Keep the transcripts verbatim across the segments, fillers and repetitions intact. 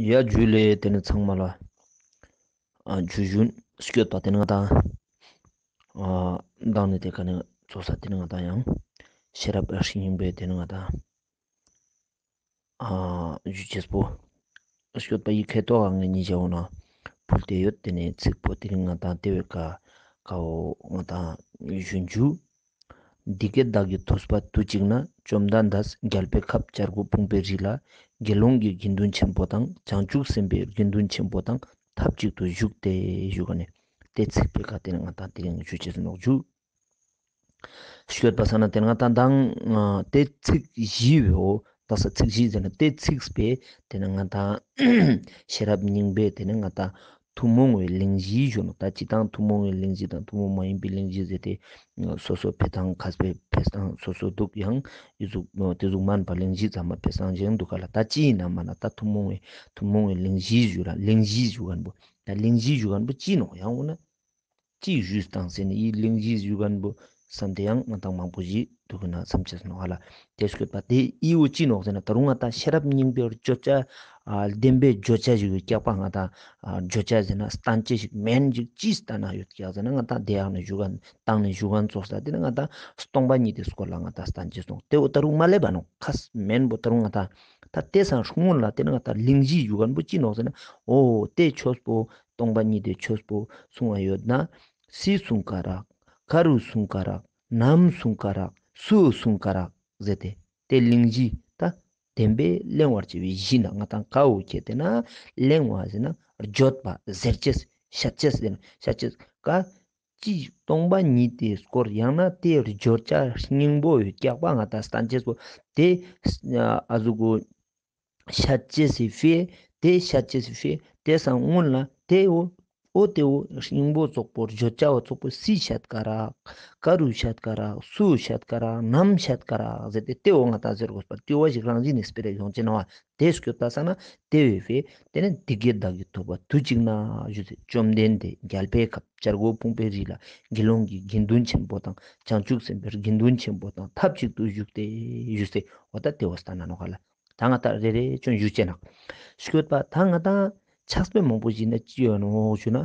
ཡ་ཇུ་ལེ། དེ་ནི་ཚང་མ་ལ་ཨ་ཇུ་ཞུན་སྐྱོད་པ། དེ་ནི་ང་དང་ཨ་མདང་ནི་དེ་ག་ནི་ཚོ་ས། དེ་ནི་ང་དང་ཡང་ཤེས་རབ་ར་ཤི་སྙིང་པོའི་དེ་ནི་ང་དང་ཨ་ཇུ་ཅེས་པོ་སྐྱོད་པ་ཡི་ཁེ་ཏོ་ཨ་ངེ་ཉི་ཇའོ་ན་ཕུལ་ཏེ་ཡོད། དེ་ནི་ཚིག་པོ་དེ་ནི་ང་དང་དེ་བའི་ཀ་ཀའོ་ང་དང་ཞུན་ཇུ། འདི་སྐད་བདག་གིས་ཐོས་པ་དུས་གཅིག་ན། བཅོམ་ལྡན་འདས་རྒྱལ་པོའི་ཁབ་བྱ་རྒོད་ཕུང་པོའི་རི་ལ། དགེ་སློང་གི་དགེ་འདུན་ཆེན་པོ་དང་། བྱང་ཆུབ་སེམས་དཔའི་དགེ་འདུན་ཆེན་པོ་དང་ཐབས་ཅིག་ཏུ་བཞུགས་ཏེ་བཞུགས་ནས། དེ་ཚིག་པའི་ཁ་དེ་ནི་ང་དང་དེ་རིང་ཞུ་ཅེས་ནོག་ཇུ། ཤོད་པ་ས་ན་དེ་ནི་ང་དང་དང་དེ་ཚིག་བཞི་བའོ། ད་ས་ཚིག་བཞི་ཟེར་ན་དེ་ཚིག་པའི་དེ་ནི་ང་དང་ཤེས་རབ་སྙིང་པོའི་དེ་ནི་ང་དང་ཐུན་མོང་བའི་གླེང་གཞི་ཞུ་ནོ། ད་སྤྱི་བཏང་ཐུན་མོང་བའི་གླེང་གཞི་དང་ཐུན་མོང་མ་ཡིན་པའི་གླེང་གཞི་ཟེར་ཏེ། སོ་སོ་ཕེ་ཐང་ཁ་སྤེ་ཕེ་སང་སོ་སོ་འདུག་ཡང་ཡི་ཟུག་དེ་ཟུག་མན་པ་གླེང་གཞི་ཚང་མ་ཕེ་སང་ཞེང་འདུག་ག་ལ། ད་ཅི་ཡིན་ན་མ་ན་ད་ཐུན་མོང་བའི་ཐུན་མོང་བའི་གླེང་གཞི་ཞུ་ར་གླེང་གཞི་ཞུ་མཁན་པོ། ད་གླེང་གཞི་ཞུ་མཁན་པོ་ཅི་ནོ་ཡང་འོ་ན། ཅི་ཞུས་བཏང་ཟེར་ནས་ཡི་གླེང་གཞི་ཞུ་མཁན་པོ་བསམ་སྟེ་ཡང་ང་དང་མང་པོ་ཞིག་འདུག་གི་ན་བསམ་ཅེས་ནོ་ཧ་ལ། དེ་སྐོད་པ་དེ་ཨི་བོ་ཅི་ནོག་ཟེར་ན་ད་རུང་ང་དང་ཤེས་རབ་སྙིང་པོའི་བརྗོད་བྱ། ཨ་བདེན་པའི་བརྗོད་བྱ་ཞིག་ཡོད་ཀྱག་པ། ང་དང་ཨ་བརྗོད་བྱ་ཟེར་ན་བསྟན་བཅོས་ཤིག་མེན་ཞིག་ཅི་བསྟན་ན་ཡོད་ཀྱག་ཟེར་ན་ང་དང་དེ་ཡག་ནས་ཞུ་ག་བཏང་ནས་ཞུ་ག་ཚོགས་ས་དེ་ནི་ང་དང་སྟོང་པ་ཉིད་དེ་སྐོར་ལ་ང་དང་བསྟན་བཅོས་སོང་དེ་འོ་ད་རུང་མ་ལེབ་པ་ནོ་ཁ་མེན་པོ། ད་རུང་ང་དང་ད་དེ་སང་སྔོན་ལ་དེ་ནི་ང་དང་གླེང་གཞི་ཞུ་ག་པོ་ཅི་ནོག་ཟེར་ན་འོ་དེ་ཆོས་པོ་སྟོང་པ་ཉིད་དེ་ཆོས་པོ་གསུང་བ་ཡོད་ན། སུས་གསུང་ག་རག་ག་རུ་གསུང་ག་རག་ནམ་གསུང་ག་རག་སུ་གསུང་ག་རག་ཟེར་ཏེ། དེ་གླེང་གཞི་ད་བདེན་པས་གླེང་བར་བྱ་བའི་གཞི་ན་ང་དང་ཀའོ་ཁྱེད་དེ་ན་གླེང་བ་ཟེར་ན་བརྗོད་པ་ཟེར་ཅེས་བཤད་ཅེས་ཟེར་ན་བཤད་ཅེས་ཀ་ཅི་སྟོང་པ་ཉིད་དེ་སྐོར་ཡང་ན་དེ་བརྗོད་བྱ་སྙིང་པོ་ཡོད་ཀྱག་པ་ང་དང་བསྟན་ཅེས་པོ་དེ་ཨ་ཟུག་གོ་བཤད་ཅེས་སི་ཕེ་དེ་བཤད་ཅེས་སི་ཕེ་དེ་སང་སྔོན་ལ་དེ་འོ་འོ་དེ་འོ་སྙིང་པོ་ཙོག་པོ་བརྗོད་བྱ་བ་ཙོག་པོ་སུས་བཤད་ག་རག་ག་རུ་བཤད་ག་རག་སུ་བཤད་ག་རག་ནམ་བཤད་ག་རག་ཟེར་ཏེ་དེ་འོ་ང་དང་ཟེར་དགོས་པ་དེ་བ་ཞིག་རང་བཞིན་ནས་སྤེ་ར་ཡོང་ཅེ་ན་བ་དེ་སྐྱོད་ད་ས་ན་དེ་བས་ཕེ་དེ་ནི་འདི་སྐད་བདག་གིས་ཐོས་པ་དུས་གཅིག་ན་ཞུ་ཚེ་བཅོམ་ལྡན་འདས་རྒྱལ་པོའི་ཁབ་བྱ་རྒོད་ཕུང་པོའི་རི་ལ་དགེ་སློང་གི་དགེ་འདུན་ཆེན་པོ་དང་བྱང་ཆུབ་སེམས་དཔའི་དགེ་འདུན་ཆེན་པོ་དང་ཐབས་ཅིག་ཏུ་བཞུགས་ཏེ་ཞུ་ཚེ་འོ་ད་དེ་བ་ས་ན་ནོ་ག་ལ། ད་ང་ད་རེ་རེ་ཅུང་ཞུ་ཅེ་ན། ཤོད་པ་ད་ང་ད་ཕྱག་དཔེ་མང་པོ་ཞིག་ན་ཅི་ཡོད་ནོ་ཞུ་ན།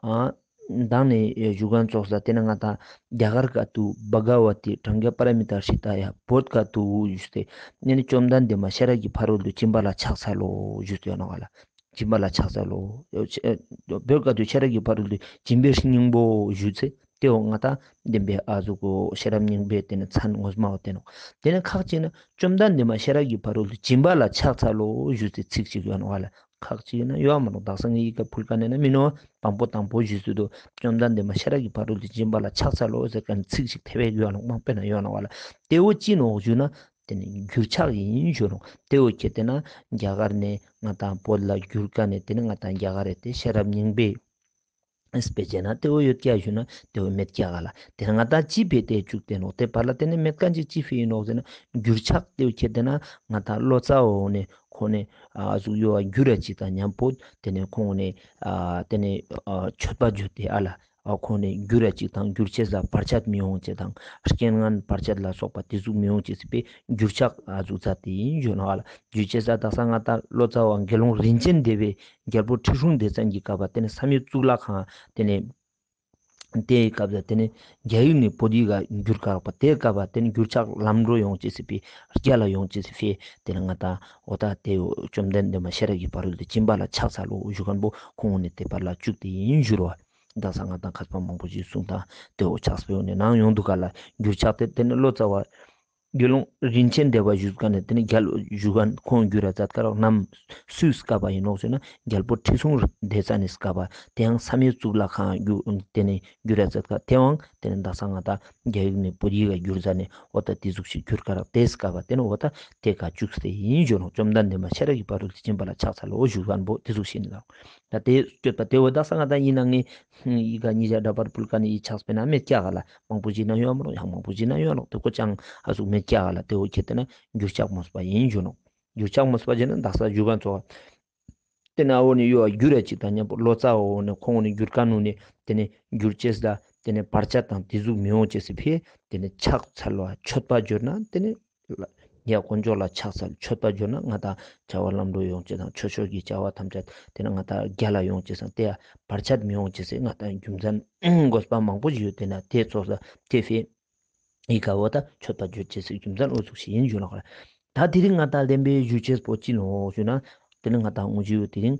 ཨ་མདང་ནས་ཞུ་ག་ཚོགས་ས་དེ་ན་ང་ད་རྒྱ་གར་སྐད་དུ་བྷ་ག་བ་ཏི་བྲང་ག་པ་ར་མི་ཏ་ཧྲི་ཏ་ཡ། བོད་སྐད་དུ་ཞུས་ཏེ་ནི་བཅོམ་ལྡན་འདས་མ་ཤེས་རབ་ཀྱི་ཕ་རོལ་ཏུ་ཕྱིན་པ་ལ་ཕྱག་འཚལ་ལོ་ཞུས་ཏེ་ཡོད་ནོ་ག་ལ། སྦྱིན་པ་ལ་ཕྱག་འཚལ་ལོ། བོད་སྐད་དུ་ཤེས་རབ་ཀྱི་ཕ་རོལ་ཏུ་སྦྱིན་པའི་སྙིང་པོ་ཞུས་ཚེ། དེ་འོ་ང་ད་བདེན་པའི་ཨ་ཟུག་གོ་ཤེས་རབ་སྙིང་པོའི་དེ་ནི་མཚན་ངོ་མ་འོ་དེ་ནོ། དེ་ནི་ཁག་ཅིག་ན་བཅོམ་ལྡན་འདས་མ་ཤེས་རབ་ཀྱི་ཕ་རོལ་ཏུ་སྦྱིན་པ་ལ་ཕྱག་འཚལ་ལོ་ཞུས་ཚེ་ཚིག་ཅིག་ཡོད་ནོ་བ་ལ། ཁག་ཅིག་ན་ཡོད་མ་ནོ། དག་ས་ངའི་ཡི་གེ་ཕུལ་ཀ་ནས་ན་མི་ནོ། དང་པོ་དང་པོ་ཞུས་ཚུལ་དུ་བཅོམ་ལྡན་འདས་མ་ཤེས་རབ་ཀྱི་ཕ་རོལ་ཏུ་སྦྱིན་པ་ལ་ཕྱག་འཚལ་ལོ་ཟེར་ཀ་ནི་ཚིག་ཅིག་དེ་བས་ཡོད་ནོ། མང་པོ་ན་ཡོད་ནོ་བ་ལ། དེ་འོ་ཅི་ནོ་ཞུ་ན། དེ་ནི་འགྱུར་ཕྱག་ཡིན་ཞུ་རུང་དེ་འོ་ཁྱེད་དེ་ན་རྒྱ་གར་ནས་ང་དང་བོད་ལ་བསྒྱུར་ཀ་ནས་དེ་ནི་ང་དང་རྒྱ་གར་རེད་དེ་ཤེས་རབ་སྙིང་པོའི་དཔེ་བྱས་ན་དེ་འོ་ཡོད་ཀྱག་ཞུ་ན་དེ་འོ་མེད་ཀྱག་ག་ལ། དེ་ནི་ང་དང་ཅི་ཕེ་དེ་བཅུག་དེ་ནོ། དེ་བར་ལ་དེ་ནི་མེད་ཀ་ཅིག་ཅི་ཕེ་ཡིན་ནོ་ཟེར་ན་འགྱུར་ཕྱག་དེ་འོ་ཁྱེད་དེ་ན་ང་དང་ལོ་ཙཱ་འོ་ནས་ཁོ་ནས་ཨ་ཟུག་ཡོ་བ་བསྒྱུར་ར་ཅིག་དང་མཉམ་པོ་དེ་ནས་ཁོང་ནས་ཨ་དེ་ནས་ཨ་མཆོད་པ་བརྗོད་དེ་ཨ་ལ། ཨ་ཁོང་ནས་བསྒྱུར་ར་ཅིག་དང་བསྒྱུར་ཅེས་ལ་བར་ཆད་མི་ཡོང་ཅེས་དང་རྐྱེན་ངན་བར་ཆད་ལ་སོགས་པ་དེ་ཟུག་མི་ཡོང་ཅེས་སི་ཕེ་འགྱུར་ཕྱག་ཨ་ཟུག་ཚ་དེ་ཡིན་ཞུ་ནོ་ཨ་ལ། འགྱུར་ཅེས་ལ་དག་ས་ང་དང་ལོ་ཙཱ་བ་དགེ་སློང་རིན་ཆེན་སྡེ་བའི་རྒྱལ་པོ་ཁྲི་སྲོང་ལྡེ་བཙན་གྱི་སྐབས་པ་དེ་ནས་བསམ་ཡས་གཙུག་ལག་ཁང་དེ་ནས་དེའི་སྐབས་ལ་དེ་ནས་རྒྱ་ཡིག་ནས་བོད་ཡིག་ག་འགྱུར་ཀ་རག་པ་དེའི་སྐབས་པ་དེ་ནས་འགྱུར་ཕྱག་ལམ་འགྲོ་ཡོང་ཅེས་སི་ཕེ་རྒྱ་ལ་ཡོང་ཅེས་སི་ཕེ་དེ་ནས་ང་དང་འོ་ད་དེ་བཅོམ་ལྡན་འདས་མ་ཤེས་རབ་ཀྱི་ཕ་རོལ་ཏུ་ཕྱིན་པ་ལ་ཕྱག་འཚལ་ལོ་ཞུ་མཁན་པོ་ཁོང་ནས་དེ་བར་ལ་བཅུག་དེ་ཡིན་ཞུ་རོ། དག་ས་ང་དང་མཁས་པ་མང་པོ་ཞིག་གསུངས་དང་དེ་འོ་ཕྱག་དཔེ་འོ་ནས་ནང་ཡོང་འདུག་ག་ལ། འགྱུར་ཕྱག་དེ་དེ་ནི་ལོ་ཙཱ་བ་དགེ་སློང་རིན་ཆེན་སྡེ་བ་བཞུགས་ཀ་ནས་དེ་ནི་རྒྱལ་བཞུགས་ཀ་ཁོང་འགྱུར་ར་མཛད་ཀ་རག་ནམ་སུས་བཀའ་པ་ཡིན་ནོག་ཟེར་ན་རྒྱལ་པོ་ཁྲི་སྲོང་ལྡེ་བཙན་ནས་བཀའ་པ་དེ་ཡང་བསམ་ཡས་གཙུག་ལག་ཁང་རྒྱུ་དེ་ནས་འགྱུར་ར་མཛད་ཀ་དེའང་དེ་ནི་དག་ས་ང་དང་རྒྱ་ཡིག་ནས་བོད་ཡིག་ལ་བསྒྱུར་མཛད་ནས་འོ་ད་དེ་ཟུག་ཞིག་འགྱུར་ཀ་རག་དེས་བཀའ་པ་དེ་ནི་འོ་ད་དེ་ཀ་བཅུག་སྟེ་ཡིན་ཞུ་ནོག་བཅོམ་ལྡན་འདས་མ་ཤེས་རབ་ཀྱི་ཕ་རོལ་ཏུ་ཕྱིན་པ་ལ་ཕྱག་འཚལ་ལོ་ཞུ་མཁན་པོ་དེ་ཟུག་ཞིག་ནི་དང་། ད་དེ་སྐྱོད་པ་དེ་འོ་དག་ས་ང་དང་ཡིན་ན་ངས། ཡི་ག་ཉིས་བརྒྱ་འདྲ་པར་ཕུལ་ཀ་ནས་ཡི་ཕྱག་དཔེ་ན་མེད་ཀྱག་ག་ལ། མང་པོ་ཞིག་ན་ཡོད་མ་རུང་ཡང་མང་པོ་ཞིག་ན་ཡོད་རུང་དེ་ཀོ་ཅང་ཨ་ཟུག་མེད་ཀྱག་ག་ལ། དེ་འོ་ཁྱེད་དེ་ན་འགྱུར་ཕྱག་མོས་པ་ཡིན་ཞུ་ནོག་འགྱུར་ཕྱག་མོས་པ་བྱས་ན་དག་ས་འགྱུར་ག་ཚོ་དེ་ན་འོ་ནས་ཡོད་བསྒྱུར་ར་ཅིག་དང་མཉམ་པོ་ལོ་ཙཱ་འོ་ནས་ཁོང་འོ་ནས་འགྱུར་ག་ནུ་ནས་དེ་ནས་འགྱུར་ཅེས་ལ་དེ་ནས་བར་ཆད་དང་དེ་ཟུག་མི་ཡོང་ཅེས་སི་ཕེ་དེ་ནས་ཕྱག་འཚལ་བ་མཆོད་པ་བརྗོད་ན་དེ་ནས་ ཡ་དཀོན་མཆོག་ལ་ཕྱག་འཚལ། མཆོད་པ་བརྗོད་ན་ང་དང་བྱ་བ་ལམ་འགྲོ་ཡོང་ཅེས་དང་། ཆོས་ཕྱོགས་ཀྱི་བྱ་བ་ཐམས་ཅད་དེ་ནི་ང་དང་རྒྱལ་ལ་ཡོང་ཅེས་དང་། དེ་ཡང་བར་ཆད་མི་ཡོང་ཅེས་སི་ང་དང་རྒྱུ་མཚན་དགོས་པ་མང་པོ་ཞིག་ཡོད། དེ་ན་དེ་ཚོ་ལ་དེ་ཕི་ཡི་ག་བོ་ད་མཆོད་པ་བརྗོད་ཅེས་སི་རྒྱུ་མཚན་འོ་ཟུག་ཞིག་ཡིན་ཞུ་ལ་ག་ལ། ད་དེ་རིང་ང་དང་ལེན་པའི་ཞུ་ཅེས་པོ་ཅི་ནོ་ཞུ་ན། དེ་ནི་ང་དང་དངོས་གཞི་ཡོད་དེ་རིང་།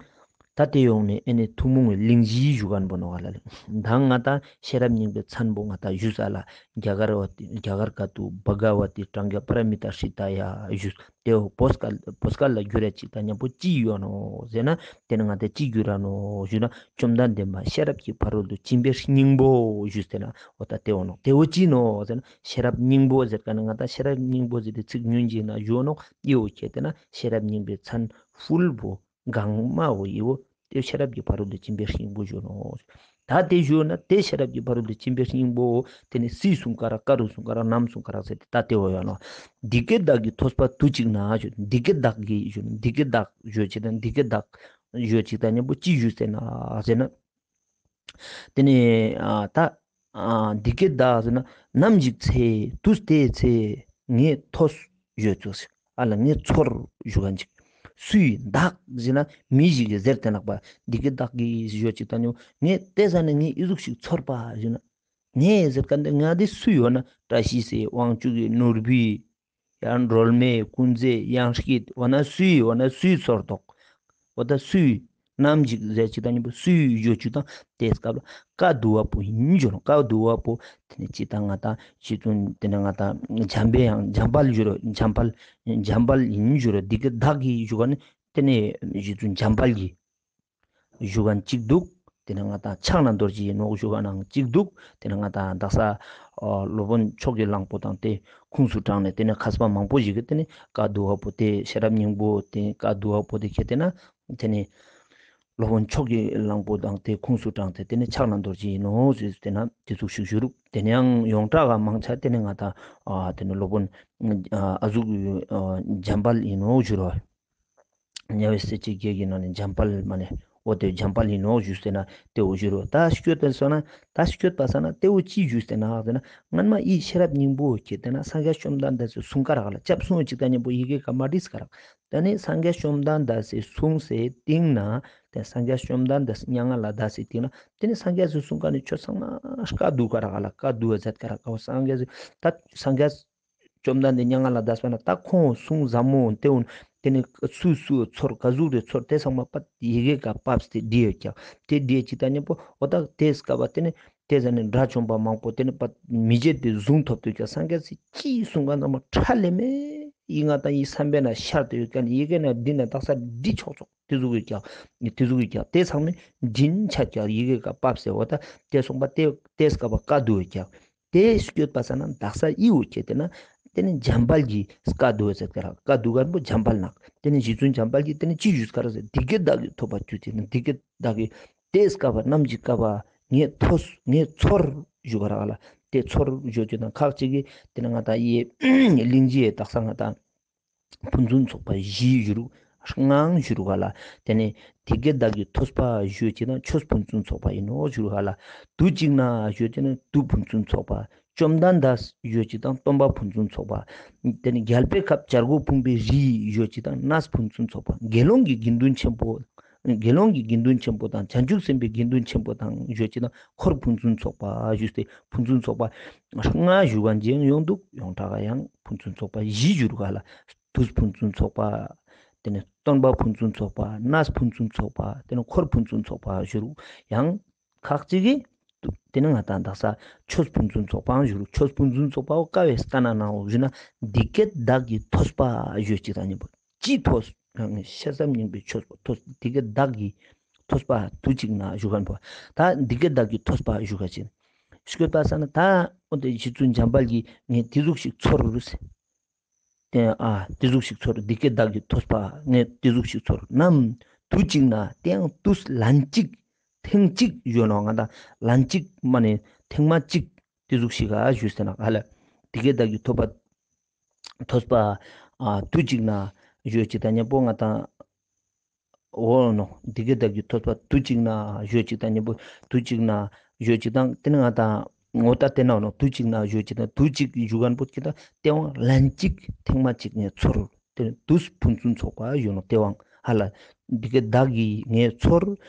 ད་དེ་ཡོང་ནས་ཨེ་ནི་ཐུན་མོང་གི་གླེང་གཞི་ཞུ་མཁན་པོ་ནོ་ག་ལ་ལེ། ད་ང་དང་ཤེས་རབ་སྙིང་པོའི་མཚན་པོ་ང་དང་ཞུ་ས་ལ་རྒྱ་གར་བ་ཏི་རྒྱ་གར་ཀ་ཏུ་བྷ་ག་བ་ཏི་པྲཛྙཱ་པཱ་ར་མི་ཏ་ཧྲི་ཏཱ་ཡ་ཞུ། དེ་བོ་བོད་སྐད་བོད་སྐད་ལ་བསྒྱུར་ཡ་ཅིག་ད་མཉམ་པོ་ཅི་ཡོད་ནོ་ཟེར་ན། དེ་ནི་ང་དང་ཅི་བསྒྱུར་ར་ནོ་ཞུ་ན། བཅོམ་ལྡན་འདས་མ་ཤེས་རབ་ཀྱི་ཕ་རོལ་ཏུ་ཕྱིན་པའི་སྙིང་པོ་ཞུ་ཟེར་ན། འོ་ད་དེ་བོ་ནོ། དེ་བོ་ཅི་ནོ་ཟེར་ན། ཤེས་རབ་སྙིང་པོ་ཟེར་ག་ནི་ང་དང་ཤེས་རབ་སྙིང་པོ་ཟེར་ཏེ་ཚིག་ཉུང་ཅིག་ན་ཞུ་ནོ་ཨི་བོ་ཁྱེད་དེ་ན་ཤེས་རབ་སྙིང་པོའི་མཚན་ཧྥུལ་བོ་གང་མ་བོ་ཨི་བོ་དེ་ཤེས་རབ་ཀྱི་ཕ་རོལ་ཏུ་ཕྱིན་པའི་སྙིང་པོ་ཞུ་ནོ། ད་དེ་ཞུ་ན་དེ་ཤེས་རབ་ཀྱི་ཕ་རོལ་ཏུ་ཕྱིན་པའི་སྙིང་པོ་དེ་ནི་སུའི་གསུང་ག་ར་ཀ་རུ་གསུང་ག་ར་ནམ་གསུང་ག་ར་ཟེར་ཏེ་ད་དེ་བོ་ཡོད་ནོ། འདི་སྐད་བདག་གིས་ཐོས་པ་དུས་གཅིག་ན་ཞུ། འདི་སྐད་བདག་གིས་ཞུ། འདི་སྐད་བདག་ཞུ་ཅིག་དང་འདི་སྐད་བདག་ཞུ་ཅིག་དང་མཉམ་པོ་ཅི་ཞུ་ཟེར་ན་ཟེར་ན། དེ་ནི་ཨ་ད་ཨ་འདི་སྐད་བདག་ཟེར་ན། ནམ་ཞིག་ཚེ་དུས་དེའི་ཚེ་ངས་ཐོས་ཡོད་ཚོད་ཟེར། ཨ་ལ་ངས་ཚོར་ཞུ་ག་ཅིག་སུའི་བདག་ཟེར་ན་མི་ཞིག་གིས་ཟེར་ཏེ་ནག་པ། འདི་སྐད་བདག་གིས་ཞུ་ཅིག་ད་ནི་ངས་དེ་ཟ་ནས་ངས་ཨི་ཟུག་ཞིག་ཚོར་པ་ཞུ་ན། ངས་ཟེར་ག་འདི་ང་འདི་སུ་ཡོད་ན། བཀྲ་ཤིས་ཟེར་དབང་ཕྱུག་གི་ནོར་བུའི་ཡང་སྒྲོལ་མའི་ཀུན་མཛེས་ཡང་སྐྱིད། འོ་ན་སུའི་འོ་ན་སུའི་ཚོར་དོག་འོ་ད་སུའི་ནམ་ཞིག་ཟེར་ཅིག་ད་ཉིན་པོ་སུའི་ཡོད་ཅིག་དང་དེ་སྐབས་ལ་བཀའ་བསྡུ་བ་པོ་ཡིན་འཇོག་ནོ། བཀའ་བསྡུ་བ་པོ་དེ་ནི་ཅི་ད་ང་ད་ཞི་བཙུན་དེ་ནི་ང་ད་འཇམ་པའི་ཡང་འཇམ་དཔལ་ཞུ་རོ། འཇམ་དཔལ་འཇམ་དཔལ་ཡིན་ཞུ་རོ། འདི་གི་བདག་གིས་ཞུ་ག་ནི་དེ་ནི་ཞི་བཙུན་འཇམ་དཔལ་གྱིས་ཞུ་ག་ཅིག་འདུག་དེ་ནི་ང་དང་ཕྱག་ན་རྡོ་རྗེ་ཡིན་ནོག་ཞུ་ག་ནང་གཅིག་འདུག་དེ་ནི་ང་དང་དག་ས་སློབ་དཔོན་མཆོག་གི་གླང་པོ་དང་དེ་ཁུངས་སུ་དྲངས་ནས་དེ་ནི་མཁས་པ་མང་པོ་ཞིག་གིས་དེ་ནི་བཀའ་བསྡུ་བ་པོ་དེ་ཤེས་རབ་སྙིང་པོ་དེ་བཀའ་བསྡུ་བ་པོ་དེ་ཁྱེད་དེ་ན་དེ་ནི་སློབ་དཔོན་མཆོག་གི་གླང་པོ་དང་དེ་ཁུངས་སུ་དྲངས་ཏེ་དེ་ནི་ཕྱག་ན་རྡོ་རྗེ་ཡིན་ནོག་ཞེས་དེ་ན་དེ་ཚོགས་ཤིག་ཞུ་རུག་དེ་ནི་ཡང་ཡོངས་གྲགས་ག་མང་ཆ་དེ་ནི་ང་དང་དེ་ནི་སློབ་དཔོན་ཨ་ཟུག་འཇམ་དཔལ་ཡིན་ནོག་ཞུ་རོ། དམྱལ་བའི་སྲིད་ཀྱི་བགེགས་ཀྱི་ནང་ནས་འཇམ་དཔལ་མ་ནས་འོ་དེ་འཇམ་དཔལ་ཡིན་ནོག་ཞུས་ཟེར་ན་དེ་འོ་ཞུ་རོ། ད་སྐྱོད་པ་སོང་ན་ད་སྐྱོད་པ་སོང་ན་དེ་འོ་ཅི་ཞུས་ཟེར་ན་ཟེར་ན་སྔན་མ་ཡི་ཤེས་རབ་སྙིང་པོ་ཁྱེད་དེ་ན་སངས་རྒྱས་བཅོམ་ལྡན་འདས་སུ་གསུང་ག་རག་ལ་སྐྱབས་སོང་ཅིག་ད་སྙིང་པོ་ཡི་གེ་ག་མ་བྲིས་ག་རག་དེ་ནས་སངས་རྒྱས་བཅོམ་ལྡན་འདས་སུ་གསུང་སའི་སྟེང་ན་དེ་སངས་རྒྱས་བཅོམ་ལྡན་འདས་སུ་མྱ་ངན་ལ་འདས་སའི་སྟེང་ན་དེ་ནས་སངས་རྒྱས་སུ་གསུང་ག་ནས་ཆོས་ཚང་མ་བཀའ་བསྡུ་ག་རག་ལ་བཀའ་བསྡུ་བ་མཛད་ག་རག་ག་སངས་རྒྱས་སུ་ད་སངས་རྒྱས་བཅོམ་ལྡན་འདས་མྱ་ངན་ལ་འདས་པ་ན་ད་ཁོང་གསུང་ཟབ་མོ་དེ་འོན་དེ་ནི་སུ་སུ་ཚོར་ག་ཟུག་རེ་ཚོར་དེ་ཚང་མ་པ་ཡི་གེ་ག་ཕབས་ཏེ་བྲིས་ཡོད་ཀྱང་དེ་བྲིས་ཅི་ད་ཉིན་པོ་འོ་ད་དེ་སྐབས་པ་དེ་ནི་དེ་ཟ་ནི་དགྲ་བཅོམ་པ་མང་པོ་དེ་ནི་པ་མི་བརྗེད་དེ་གཟུངས་ཐོབ་དུས་ཀྱང་སངས་རྒྱས་སི་ཅི་གསུང་ག་ཚང་མ་ཁྲ་ལེ་མེ་ཡི་ང་ད་ཡི་བསམ་པའི་ན་ཤར་དུ་ཡོད་ཀྱང་ཡི་གེ་ན་འདི་ན་དག་ས་འདི་ཆོག་ཆོག་དེ་ཟུག་ཡོད་ཀྱང་དེ་ཟུག་ཡོད་ཀྱང་དེ་ཚང་མ་འབྱིན་ཆ་ཀྱང་ཡི་གེ་ག་ཕབས་ཟེར་འོ་ད་དེ་སོང་པ་དེ་དེ་སྐབས་པ་བཀའ་བསྡུ་ཡོད་ཀྱང་། དེ་སྐྱོད་པ་ས་ན་དག་ས་ཨི་འོ་ཁྱེད་དེ་ན་དེ་ནི་འཇམ་དཔལ་གྱི་བཀའ་བསྡུ་བ་ཟེར་ག་ར་བཀའ་བསྡུ་ག་རིན་པོ་འཇམ་དཔལ་ནག་དེ་ནི་རྗེ་བཙུན་འཇམ་དཔལ་གྱིས་དེ་ནི་ཅི་ཞུས་ག་ར་ཟེར་འདི་སྐད་བདག་གིས་ཐོས་པ་དུས་དེ་ནི་འདི་སྐད་བདག་གིས་དེ་སྐབས་པ་ནམ་གྱི་སྐབས་པ་ངས་ཐོས་ངས་ཚོར་ཞུ་ག་ར་ག་ལ་དེ་ཚོར་ཞུ་རྒྱུ་དང་ཁག་ཅིག་གིས་དེ་ནི་ང་དང་ཡེ་གླིང་རྗེ་དག་ས་ང་དང་། ཕུན་སུམ་ཚོགས་པ་བཞི་ཞུ་རུག་ལྔའང་ཞུ་རུག་ག་ལ། དེ་ནས་དེ་སྐད་བདག་གིས་ཐོས་པ་ཞུ་ཅིག་དང་ཆོས་ཕུན་སུམ་ཚོགས་པ་ཡིན་ནོ་ཞུ་རུག་ག་ལ། དུས་གཅིག་ན་ཞུ་ཅིག་ན་དུས་ཕུན་སུམ་ཚོགས་པ། བཅོམ་ལྡན་འདས་ཞུ་ཅིག་དང་སྟོན་པ་ཕུན་སུམ་ཚོགས་པ། དེ་ནས་རྒྱལ་པོའི་ཁབ་བྱ་རྒོད་ཕུང་པོའི་རི་ཞུ་ཅིག་དང་གནས་ཕུན་སུམ་ཚོགས་པ། དགེ་སློང་གི་དགེ་འདུན་ཆེན་པོ། དགེ་སློང་གི་དགེ་འདུན་ཆེན་པོ་དང་བྱང་ཆུབ་སེམས་དཔའི་དགེ་འདུན་ཆེན་པོ་དང་ཞུ་ཅིག་དང་འཁོར་ཕུན་སུམ་ཚོགས་པ་ཞུས་ཏེ་ཕུན་སུམ་ཚོགས་པ་ལྔ་ཞུ་ག་འཇིང་ཡོང་འདུག་ཡོངས་གྲགས་ཀ་ཡང་ཕུན་སུམ་ཚོགས་པ་བཞི་ཞུ་རུག་ག་ལ། དུས་ཕུན་སུམ་ཚོགས་པ། དེ་ནས་སྟོན་པ་ཕུན་སུམ་ཚོགས་པ། གནས་ཕུན་སུམ་ཚོགས་པ། དེ་ནས་འཁོར་ཕུན་སུམ་ཚོགས་པ་ཞུ་རུག་ཡང་ཁག་ཅིག་གིས་དེ་ནས་ང་དང་དག་ས་ཆོས་ཕུན་སུམ་ཚོགས་པའང་ཞུ་རུག་ཆོས་ཕུན་སུམ་ཚོགས་པའོ་ཀ་བས་ལྟ་ན་ནའོ་ཞུ་ན་འདི་སྐད་བདག་གིས་ཐོས་པ་ཞུ་ཅིག་དང་མཉམ་པོ། ཅི་ཐོས། ཤེས་རབ་སྙིང་པོའི་ཆོས་པོ་ཐོས། དེ་གའི་བདག་གིས་ཐོས་པ་དུས་གཅིག་ན་ཞུ་མཁན་པོ། ད་འདི་གའི་བདག་གིས་ཐོས་པ་ཞུ་མཁན་ཅིག་སྐྱོད་པ་ས་ན་ད་འོ་དེ་རྗེ་བཙུན་འཇམ་དཔལ་གྱིས་ངས་དེ་ཟུག་ཞིག་ཚོར་རུ་ཟེར། དེ་ཨ་དེ་ཟུག་ཞིག་ཚོར། འདི་གའི་བདག་གིས་ཐོས་པ་ངས་དེ་ཟུག་ཞིག་ཚོར་ནམ། དུས་གཅིག་ན་དེ་ཡང་དུས་ལན་གཅིག་ཐེངས་གཅིག་ཡོད་ནོ་ང་ད་ལན་གཅིག་མ་ནས་ཐེངས་མ་གཅིག་དེ་ཟུག་ཞིག་ག་ཞུས་ཟེར་ན་ཨ་ལ། འདི་གའི་བདག་གིས་ཐོས་པ། ཐོས་པ། ཨ་དུས་གཅིག་ན་ཡོད་ཅིག་དང་མཉམ་པོ་ང་དང་། འོ་ནོ། འདི་གའི་བདག་གིས་ཐོས་པ་དུས་གཅིག་ན་ཡོད་ཅིག་དང་མཉམ་པོ་དུས་གཅིག་ན་ཡོད་ཅིག་དང་དེ་ནི་ང་དང་ ངོ་ད་དེ་ན་ནོ་དུས་གཅིག་ན་ཞུ་ཅི་ན་དུས་གཅིག་ཞུ་མཁན་པོ་ཅི་ད་སྟེས་དབང་ལན་གཅིག་ཐེངས་མ་གཅིག་ངས་ཚོར་དེ་དུས་ཕུན་སུམ་ཚོགས་པ་ཞུ་ནོ་སྟེས་དབང་ཧ་ལ་འདི་ག་བདག་གིས་ངས་ཚོར་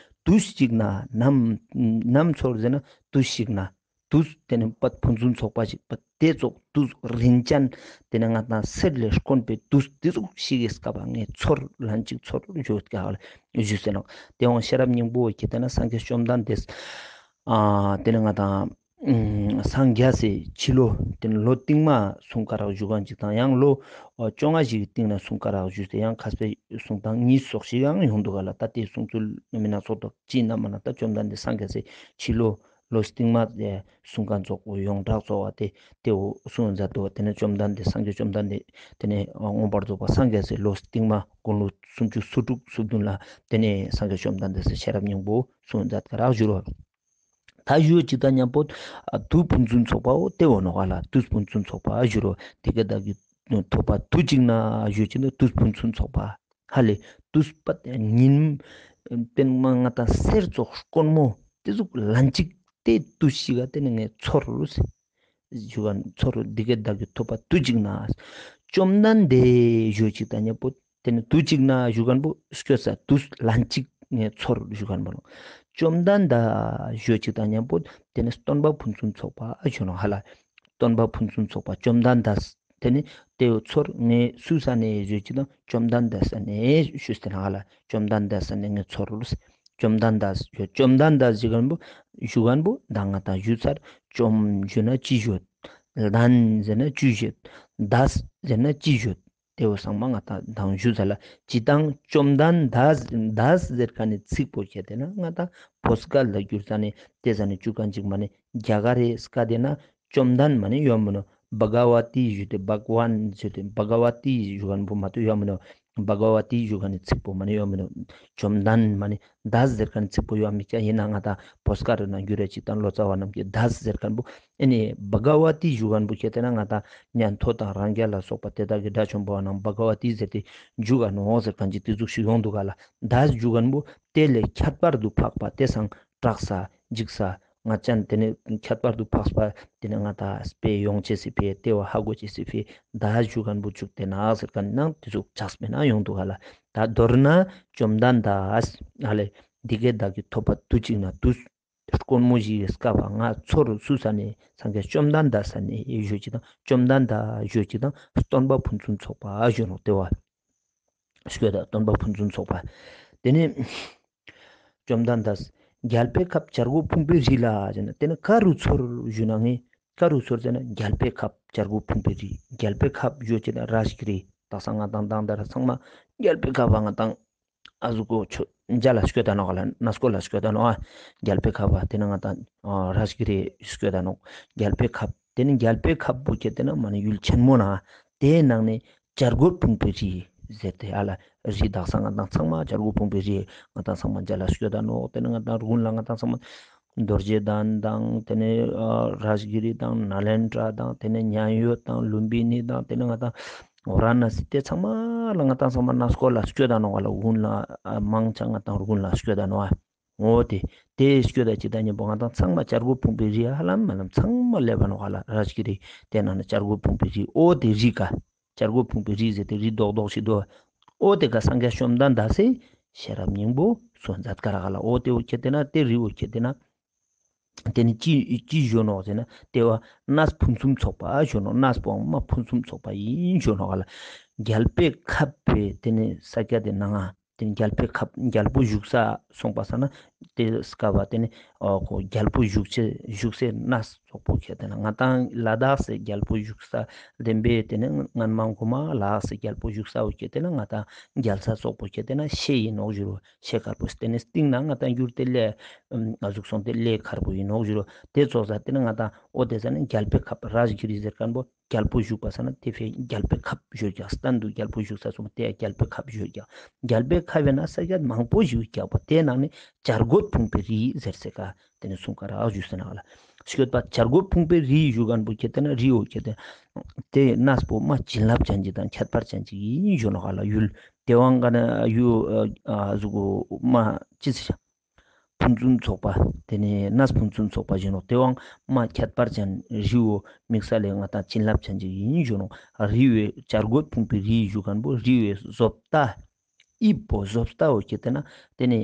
དུས་གཅིག་ན་ནམ་ནམ་ཚོར་ཟེར་ན་དུས་གཅིག་ན། དུས་དེ་ནི་པད་ཕུན་སུམ་ཚོགས་པ་ཞིག་པད་དེ་ཙོགས་དུས་རིན་ཅན་དེ་ནི་ང་དང་གསེར་ལས་དཀོན་པའི་དུས་དེ་ཙོགས་ཤིག་གི་སྐབས་ང་ཚོར་ལན་གཅིག་ཚོར་བརྗོད་ཀྱི་ཧ་ལ་ཞུ་ཟེར་ནོ། དེ་འང་ཤེས་རབ་སྙིང་པོ་ཁྱེད་དེ་ན་སངས་རྒྱས་བཅོམ་ལྡན་འདས་ཨ་དེ་ནི་ང་དང་ཨུམ་སངས་རྒྱས་སི་ཕྱི་ལོ་དེ་ནི་ལོ་སྟིང་མ་གསུང་བཀའ་རག་ཞུ་མཁན་ཅིག་དང་ཡང་ལོ་ཨ་བཅོ་ལྔ་ཞིག་གི་སྟིང་ན་གསུང་བཀའ་རག་ཞུས་ཏེ་ཡང་མཁས་པའི་གསུང་སྟངས་གཉིས་སོགས་ཤིག་ཡང་ཡོང་འདུག་ག་ལ། ད་དེ་གསུང་ཚུལ་མི་སྣ་ཚོགས་ཐོག་ཅི་ན་མ་ན་ད་བཅོམ་ལྡན་འདས་སངས་རྒྱས་སི་ཕྱི་ལོ་ལོ་སྟིང་མ་དེ་གསུང་མཁན་ཚོགས་པོ་ཡོངས་གྲགས་ཚོགས་པ་དེ་དེ་འོ་གསུང་མཛད་དོ། དེ་ནས་བཅོམ་ལྡན་འདས་སངས་རྒྱས་བཅོམ་ལྡན་འདས་དེ་ནས་མངོན་པར་རྫོགས་པ་སངས་རྒྱས་སི་ལོ་སྟིང་མ་དགུང་ལོ་སུམ་ཅུ་སོ་དྲུག་སོ་བདུན་ལ་དེ་ནས་སངས་རྒྱས་བཅོམ་ལྡན་འདས་སི་ཤེས་རབ་སྙིང་པོ་གསུང་མཛད་ཀ་རག་ཞུ་རོགས། ད་ཞུ་ཅིག་དང་མཉམ་པོ་ཨ་དུས་ཕུན་སུམ་ཚོགས་པའོ་དེ་འོ་ནོ་ག་ལ་དུས་ཕུན་སུམ་ཚོགས་པ་ཞུ་རོགས། དེ་ག་བདག་གིས་ཐོབ་པ་དུས་གཅིག་ན་ཞུ་ཅིག་ན་དུས་ཕུན་སུམ་ཚོགས་པ་ཧ་ལས་དུས་པ་ཉིན་དཔེར་ན་ང་དང་གསེར་ཙོགས་དཀོན་མོ་དེ་ཟུག་ལན་གཅིག་དེ་དུས་ཤིག་ག་དེ་ནི་ངས་ཚོར་ཞུ་ག་ཚོར་འདི་ག་བདག་གིས་ཐོབ་པ་དུས་གཅིག་ན་བཅོམ་ལྡན་འདས་ཞུ་ཅིག་དང་མཉམ་པོ། དེ་ནི་དུས་གཅིག་ན་ཞུ་མཁན་པོ་སྐྱོ་ས་དུས་ལན་གཅིག་ངས་ཚོར་ཞུ་མཁན་པོ་ནོ། བཅོམ་ལྡན་འདས་ཞུ་ཅིག་དང་མཉམ་པོ་དེ་ནི་སྟོན་པ་ཕུན་སུམ་ཚོགས་པ་ཞུ་ནོ་ཧ་ལ། སྟོན་པ་ཕུན་སུམ་ཚོགས་པ་བཅོམ་ལྡན་འདས་དེ་ནི་དེའུ་ཚོར་ངས་སུ་ས་ནས་ཞུ་ཅིག་དང་བཅོམ་ལྡན་འདས་ས་ནས་ཞུ་སྟེ་ན་ཧ་ལ་བཅོམ་ལྡན་འདས་ས་ནས་ངས་ཚོར་བཅོམ་ལྡན་འདས་ཞུ་བཅོམ་ལྡན་འདས་ཞུ་མཁན་པོ་ཞུ་མཁན་པོ་ད་ང་དང་ཞུ་ཚར། བཅོམ་ཞུ་ན་ཅི་ཞུ། ལྡན་ཟེར་ན་ཅི་ཞུ། འདས་ཟེར་ན་ཅི་ཞུ། དེ་བོ་ཚང་མ་ང་དང་དང་ཞུ་ས་ལ་ཇི་ལྟར་བཅོམ་ལྡན་འདས་འདས་ཟེར་ཁ་ནས་ཚིག་པོ་ཁྱེར་ཏེ་ན་ང་དང་བོད་སྐད་ལ་བསྒྱུར་ས་ནས་དེ་ས་ནས་བཅུ་ག་འཇིག་མ་ནས་རྒྱ་གར་རེ་སྐད་དེ་ན་བཅོམ་ལྡན་མ་ནས་ཡོད་མི་ནོ། བྷ་ག་ཝ་ཏི་ཞུ་དེ་བྷ་ག་ཝན་ཞུ་དེ་བྷ་ག་ཝ་ཏི་ཞུ་མཁན་པོ་མ་གཏོགས་ཡོད་མི་ནོ། བྷ་ག་ཝ་ཏི་ཞུ་མཁན་ནི་ཚིག་པོ་མ་ནས་ཡོད་མི་ནོ། བཅོམ་ལྡན་མ་ནས་འདས་ཟེར་མཁན་ཚིག་པོ་ཡོད་མི་ཀྱང་ཡིན་ན་ང་དང་བོད་སྐད་རེ་ན་འགྱུར་རེ་ཅིག་དང་ལོ་ཙཱ་བ་རྣམས་ཀྱིས་འདས་ཟེར་མཁན་པོ། ཨེ་ནི་བྷ་ག་ཝ་ཏི་ཞུ་མཁན་པོ་ཁྱེར་ཏེ་ན་ང་དང་ཉན་ཐོས་དང་རང་རྒྱལ་ལ་སོགས་པ་དེ་དག་གི་དགྲ་བཅོམ་པ་རྣམས་བྷ་ག་ཝ་ཏི་ཟེར་ཏེ་འཇུག་ག་ནོ་ཟེར་མཁན་གྱི་དེ་ཟུག་ཞིག་ཡོང་འདུག་ག་ལ། འདས་ཞུ་མཁན་པོ་དེ་ལས་ཁྱད་པར་དུ་འཕགས་པ་དེ་སང་སྐྲག་ས་འཇིགས་ས་ང་ཅན་དེ་ནས་ཁྱད་པར་དུ་འཕགས་པ་དེ་ནས་ང་དང་སྤེ་ཡོང་ཅེས་སི་ཕི་དེ་བ་ཧ་གོ་ཅེས་སི་ཕི་འདས་ཞུ་མཁན་པོ་བཅུག་སྟེ་ན་ཟེར་མཁན་ནང་དེ་ཟུག་ཆགས་པའི་ནང་ཡོང་འདུག་ག་ལ། ད་མདོར་ན་བཅོམ་ལྡན་འདས་ཨ་ལས་འདི་གའི་བདག་གིས་ཐོབ་པ་དུས་གཅིག་ན་དུས་དཀོན་མོ་ཞིག་གི་སྐབས་ང་ཚོར་སུ་ས་ནས་སངས་རྒྱས་བཅོམ་ལྡན་འདས་ས་ནས་ཞུ་ཅིག་དང་བཅོམ་ལྡན་འདས་ཞུ་ཅིག་དང་སྟོན་པ་ཕུན་སུམ་ཚོགས་པ་ཞུ་ནོ་དེ་བ་ཞུ་ད་སྟོན་པ་ཕུན་སུམ་ཚོགས་པ་དེ་ནས་བཅོམ་ལྡན་འདས་རྒྱལ་པོའི་ཁབ་བྱ་རྒོད་ཕུང་པོའི་རི་ལ་ཞེ་ན་དེ་ནི་ག་རུ་ཚོར་ཞུ་ན་ངས་ག་རུ་ཚོར་ཟེར་ན་རྒྱལ་པོའི་ཁབ་བྱ་རྒོད་ཕུང་པོའི་རི་རྒྱལ་པོའི་ཁབ་ཞུ་ཅེ་ན་རཱ་ཇ་གི་རི་དག་ས་ང་དང་དང་དར་ཚང་མ་རྒྱལ་པོའི་ཁབ་བ་ང་དང་ཨ་ཟུ་གོ་ཆོ་འཇའ་ལ་སྐྱོད་ད་ནོ་ག་ལ་སྣ་སྐོར་ལ་སྐྱོད་ད་ནོ་ཨ་རྒྱལ་པོའི་ཁབ་བ་དེ་ནི་ང་དང་རཱ་ཇ་གི་རི་སྐྱོད་ད་ནོ་རྒྱལ་པོའི་ཁབ་དེ་ནི་རྒྱལ་པོའི་ཁབ་བོ་ཁྱེར་དེ་ན་མ་ནི་ཡུལ་ཆེན་མོ་ན་དེའི་ནང་ནས་བྱ་རྒོད་ཕུང་པོའི་རི་ཟེར་ཏེ་ཨ་ལ་རི་དག་ས་ང་དང་ཚང་མ་བྱ་རྒོད་ཕུང་པོའི་རི་ང་དང་ཚང་མ་འཇའ་ལ་སྐྱོད་ད་ནོ། དེ་ནི་ང་དང་རུ་ཀུན་ལ་ང་དང་ཚང་མ་རྡོ་རྗེ་གདན་དང་དེ་ནི་རཱ་ཇ་གི་རི་དང་ནཱ་ལེནྡྲ་དང་དེ་ནི་མཉན་ཡོད་དང་ལུམ་བི་ནི་དང་དེ་ནི་ང་དང་ཝ་ར་ཎ་སི་དེ་ཚང་མ་ལ་ང་དང་ཚང་མ་སྣ་སྐོར་ལ་སྐྱོད་ད་ནོ་ག་ལ་རུ་ཀུན་ལ་མང་ཆ་ང་དང་རུ་ཀུན་ལ་སྐྱོད་ད་ནོ་ཨ། འོ་དེ། དེ་སྐྱོད་ད་ཅི་ད་ཉན་པོ་ང་དང་ཚང་མ་བྱ་རྒོད་ཕུང་པོའི་རི་ཧ་ལམ་མ་ལམ་ཚང་མ་ལེབ་བ་ནོ་ག་ལ་རཱ་ཇ་གི་རི་དེ་ནང་ན་བྱ་རྒོད་ཕུང་པོའི་རི་འོ་དེ་རི་ག་བྱ་རྒོད་ཕུང་པོའི་རི་ཟེར་ཏེ་རི་རྡོག་རྡོག་ཞིག་འདུག་འོ་དེ་ག་སངས་རྒྱས་བཅོམ་ལྡན་འདས་སེ་ཤེས་རབ་སྙིང་པོ་གསུང་མཛད་ཀ་ར་ག་ལ་འོ་དེ་འོ་ཁྱེར་དེ་ན་དེ་རི་འོ་ཁྱེར་དེ་ན། དེ་ནི་ཅི་ཅི་ཞུ་ནོ་ཟེར་ན་དེ་བ་གནས་ཕུན་སུམ་ཚོགས་པ་ཞུ་ནོ་གནས་པོའང་མ་ཕུན་སུམ་ཚོགས་པ་ཡིན་ཞུ་ནོ་ག་ལ། རྒྱལ་པོའི་ཁབ་པའི་དེ་ནི་ས་སྐྱ་དེ་ནང་ང་དེ་ནི་རྒྱལ་པོའི་ཁབ་རྒྱལ་པོ་བཞུགས་ས་སོང་པ་ས་ན་དེ་སྐབས་བ་དེ་ནི་ཨོ་ཁོ་རྒྱལ་པོ་བཞུགས་ཆེ་བཞུགས་སའི་གནས་སོག་པོ་ཁྱེར་དེ་ན་ང་དང་ལ་དྭགས་སེ་རྒྱལ་པོ་བཞུགས་ས་ལྡེམ་པའི་དེ་ནི་སྔན་མ་གོ་མ་ལ་དྭགས་སེ་རྒྱལ་པོ་བཞུགས་ས་བོ་ཁྱེར་དེ་ན་ང་དང་རྒྱལ་ས་སོག་པོ་ཁྱེར་དེ་ན་ཤེ་ཡིན་ནོག་ཞུ་རོ། ཤེ་དཀར་པོ་དེ་ནི་སྟེང་ན་ང་དང་འགྱུར་དེ་ལས་ང་གཟུགས་སོང་དེ་ལས་དཀར་པོ་ཡིན་ནོག་ཞུ་རོ། དེ་ཚོགས་ས་དེ་ནི་ང་དང་ཨོ་དེ་ས་ནི་རྒྱལ་པོའི་ཁབ་རཱ་ཇ་གི་རི་ཟེར་མཁན་པོ་རྒྱལ་པོ་བཞུགས་པ་ས་ན་དེ་ཕེ་རྒྱལ་པོའི་ཁབ་བཞུགས་ཀྱང་སྟན་དུ་རྒྱལ་པོ་བཞུགས་ས་སོང་དེ་རྒྱལ་པོའི་ཁབ་བཞུགས་ཀྱང་རྒྱལ་པོའི་ཁབ་བས་ན་ས་ཀྱད་མང་པོ་བཞུགས་ཀྱང་པོ་དེ་ནང་ནི་བྱ་རྒོད་ཕུང་པོའི་རི་ཟེར་སེ་ཀ་དེ་ནི་གསུང་ཀ་རག་བཞུགས་ས་ན་ལ་ཤོད་པ་བྱ་རྒོད་ཕུང་པོའི་རི་བཞུགས་མཁན་པོ་ཁྱེར་དེ་ན་རི་འོ་ཁྱེར་དེ་དེ་གནས་པོ་མ་བྱིན་རླབས་ཅན་གྱི་དང་ཁྱད་པར་ཅན་གྱི་ཡིན་ཞུ་ནོ་ག་ལ་ཡུལ་དེ་བང་ག་ན་ཡུ་ཨ་ཟུ་གུ་མ་ཅི་ཚི་ཤ། ཕུན་སུམ་ཚོགས་པ། དེ་ནས་གནས་ཕུན་སུམ་ཚོགས་པ་ཞུ་ནོ་དེ་བའང་མ་ཁྱད་པར་ཅན་རི་བོ་དམིགས་བསལ་ལས་ང་ཏང་བྱིན་རླབས་ཅན་ཅིག་ཡིན་ཞུ་ནོ། རི་བོའི་བྱ་རྒོད་ཕུང་པོའི་རི་ཞུ་མཁན་པོ་རི་བོའི་བཟོ་ལྟ། དབྱིབས་པོ་བཟོ་ལྟ་བོ་ཁྱེར་ཏེ་ན་དེ་ནས་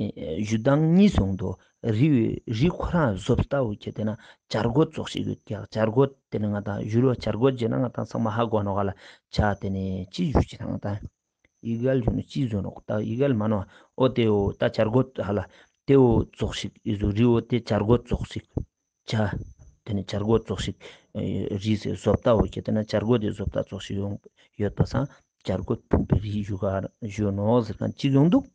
ཞུ་དང་གཉིས་སོང་དོ། རི་བོའི་རི་ཁོ་རང་བཟོ་ལྟ་བོ་ཁྱེར་ཏེ་ན་བྱ་རྒོད་ཙོགས་ཤིག་ཡོད་ཀྱག། བྱ་རྒོད་དེ་ནས་ང་ཏང་ཞུ་རོ་བྱ་རྒོད་ཅེ་ན་ང་ཏང་ཚང་མ་ཧ་གོ་ནོ་ག་ལ། བྱ་དེ་ནས་ཅི་ཞུ་ཅི་ན་ང་ཏང་ཡི་གལ་ཞུ་ནོ་ཅི་བཟོ་ནོ་ད་ཡི་གལ་མ་ནོ། ཨོ་དེ་འོ་ད་བྱ་རྒོད་ཧ་ལ་དེ་འོ་ཙོགས་ཤིག་ཡི་ཟུ་རི་འོ་དེ་བྱ་རྒོད་ཙོགས་ཤིག། བྱ། དེ་ནས་བྱ་རྒོད་ཙོགས་ཤིག། ཨེ་རིས་སུ་བཟོ་ལྟ་བོ་ཁྱེར་ཏེ་ན་བྱ་རྒོད་དེ་བཟོ་ལྟ་ཙོགས་ཤིག་ཡོང་ཡོད་པ་སང་བྱ་རྒོད་ཕུང་པོའི་རིས་ཞུ་ག་ཞུ་ནོ་ཟེར་མཁན་གཅིག་ཡོང་འདུག།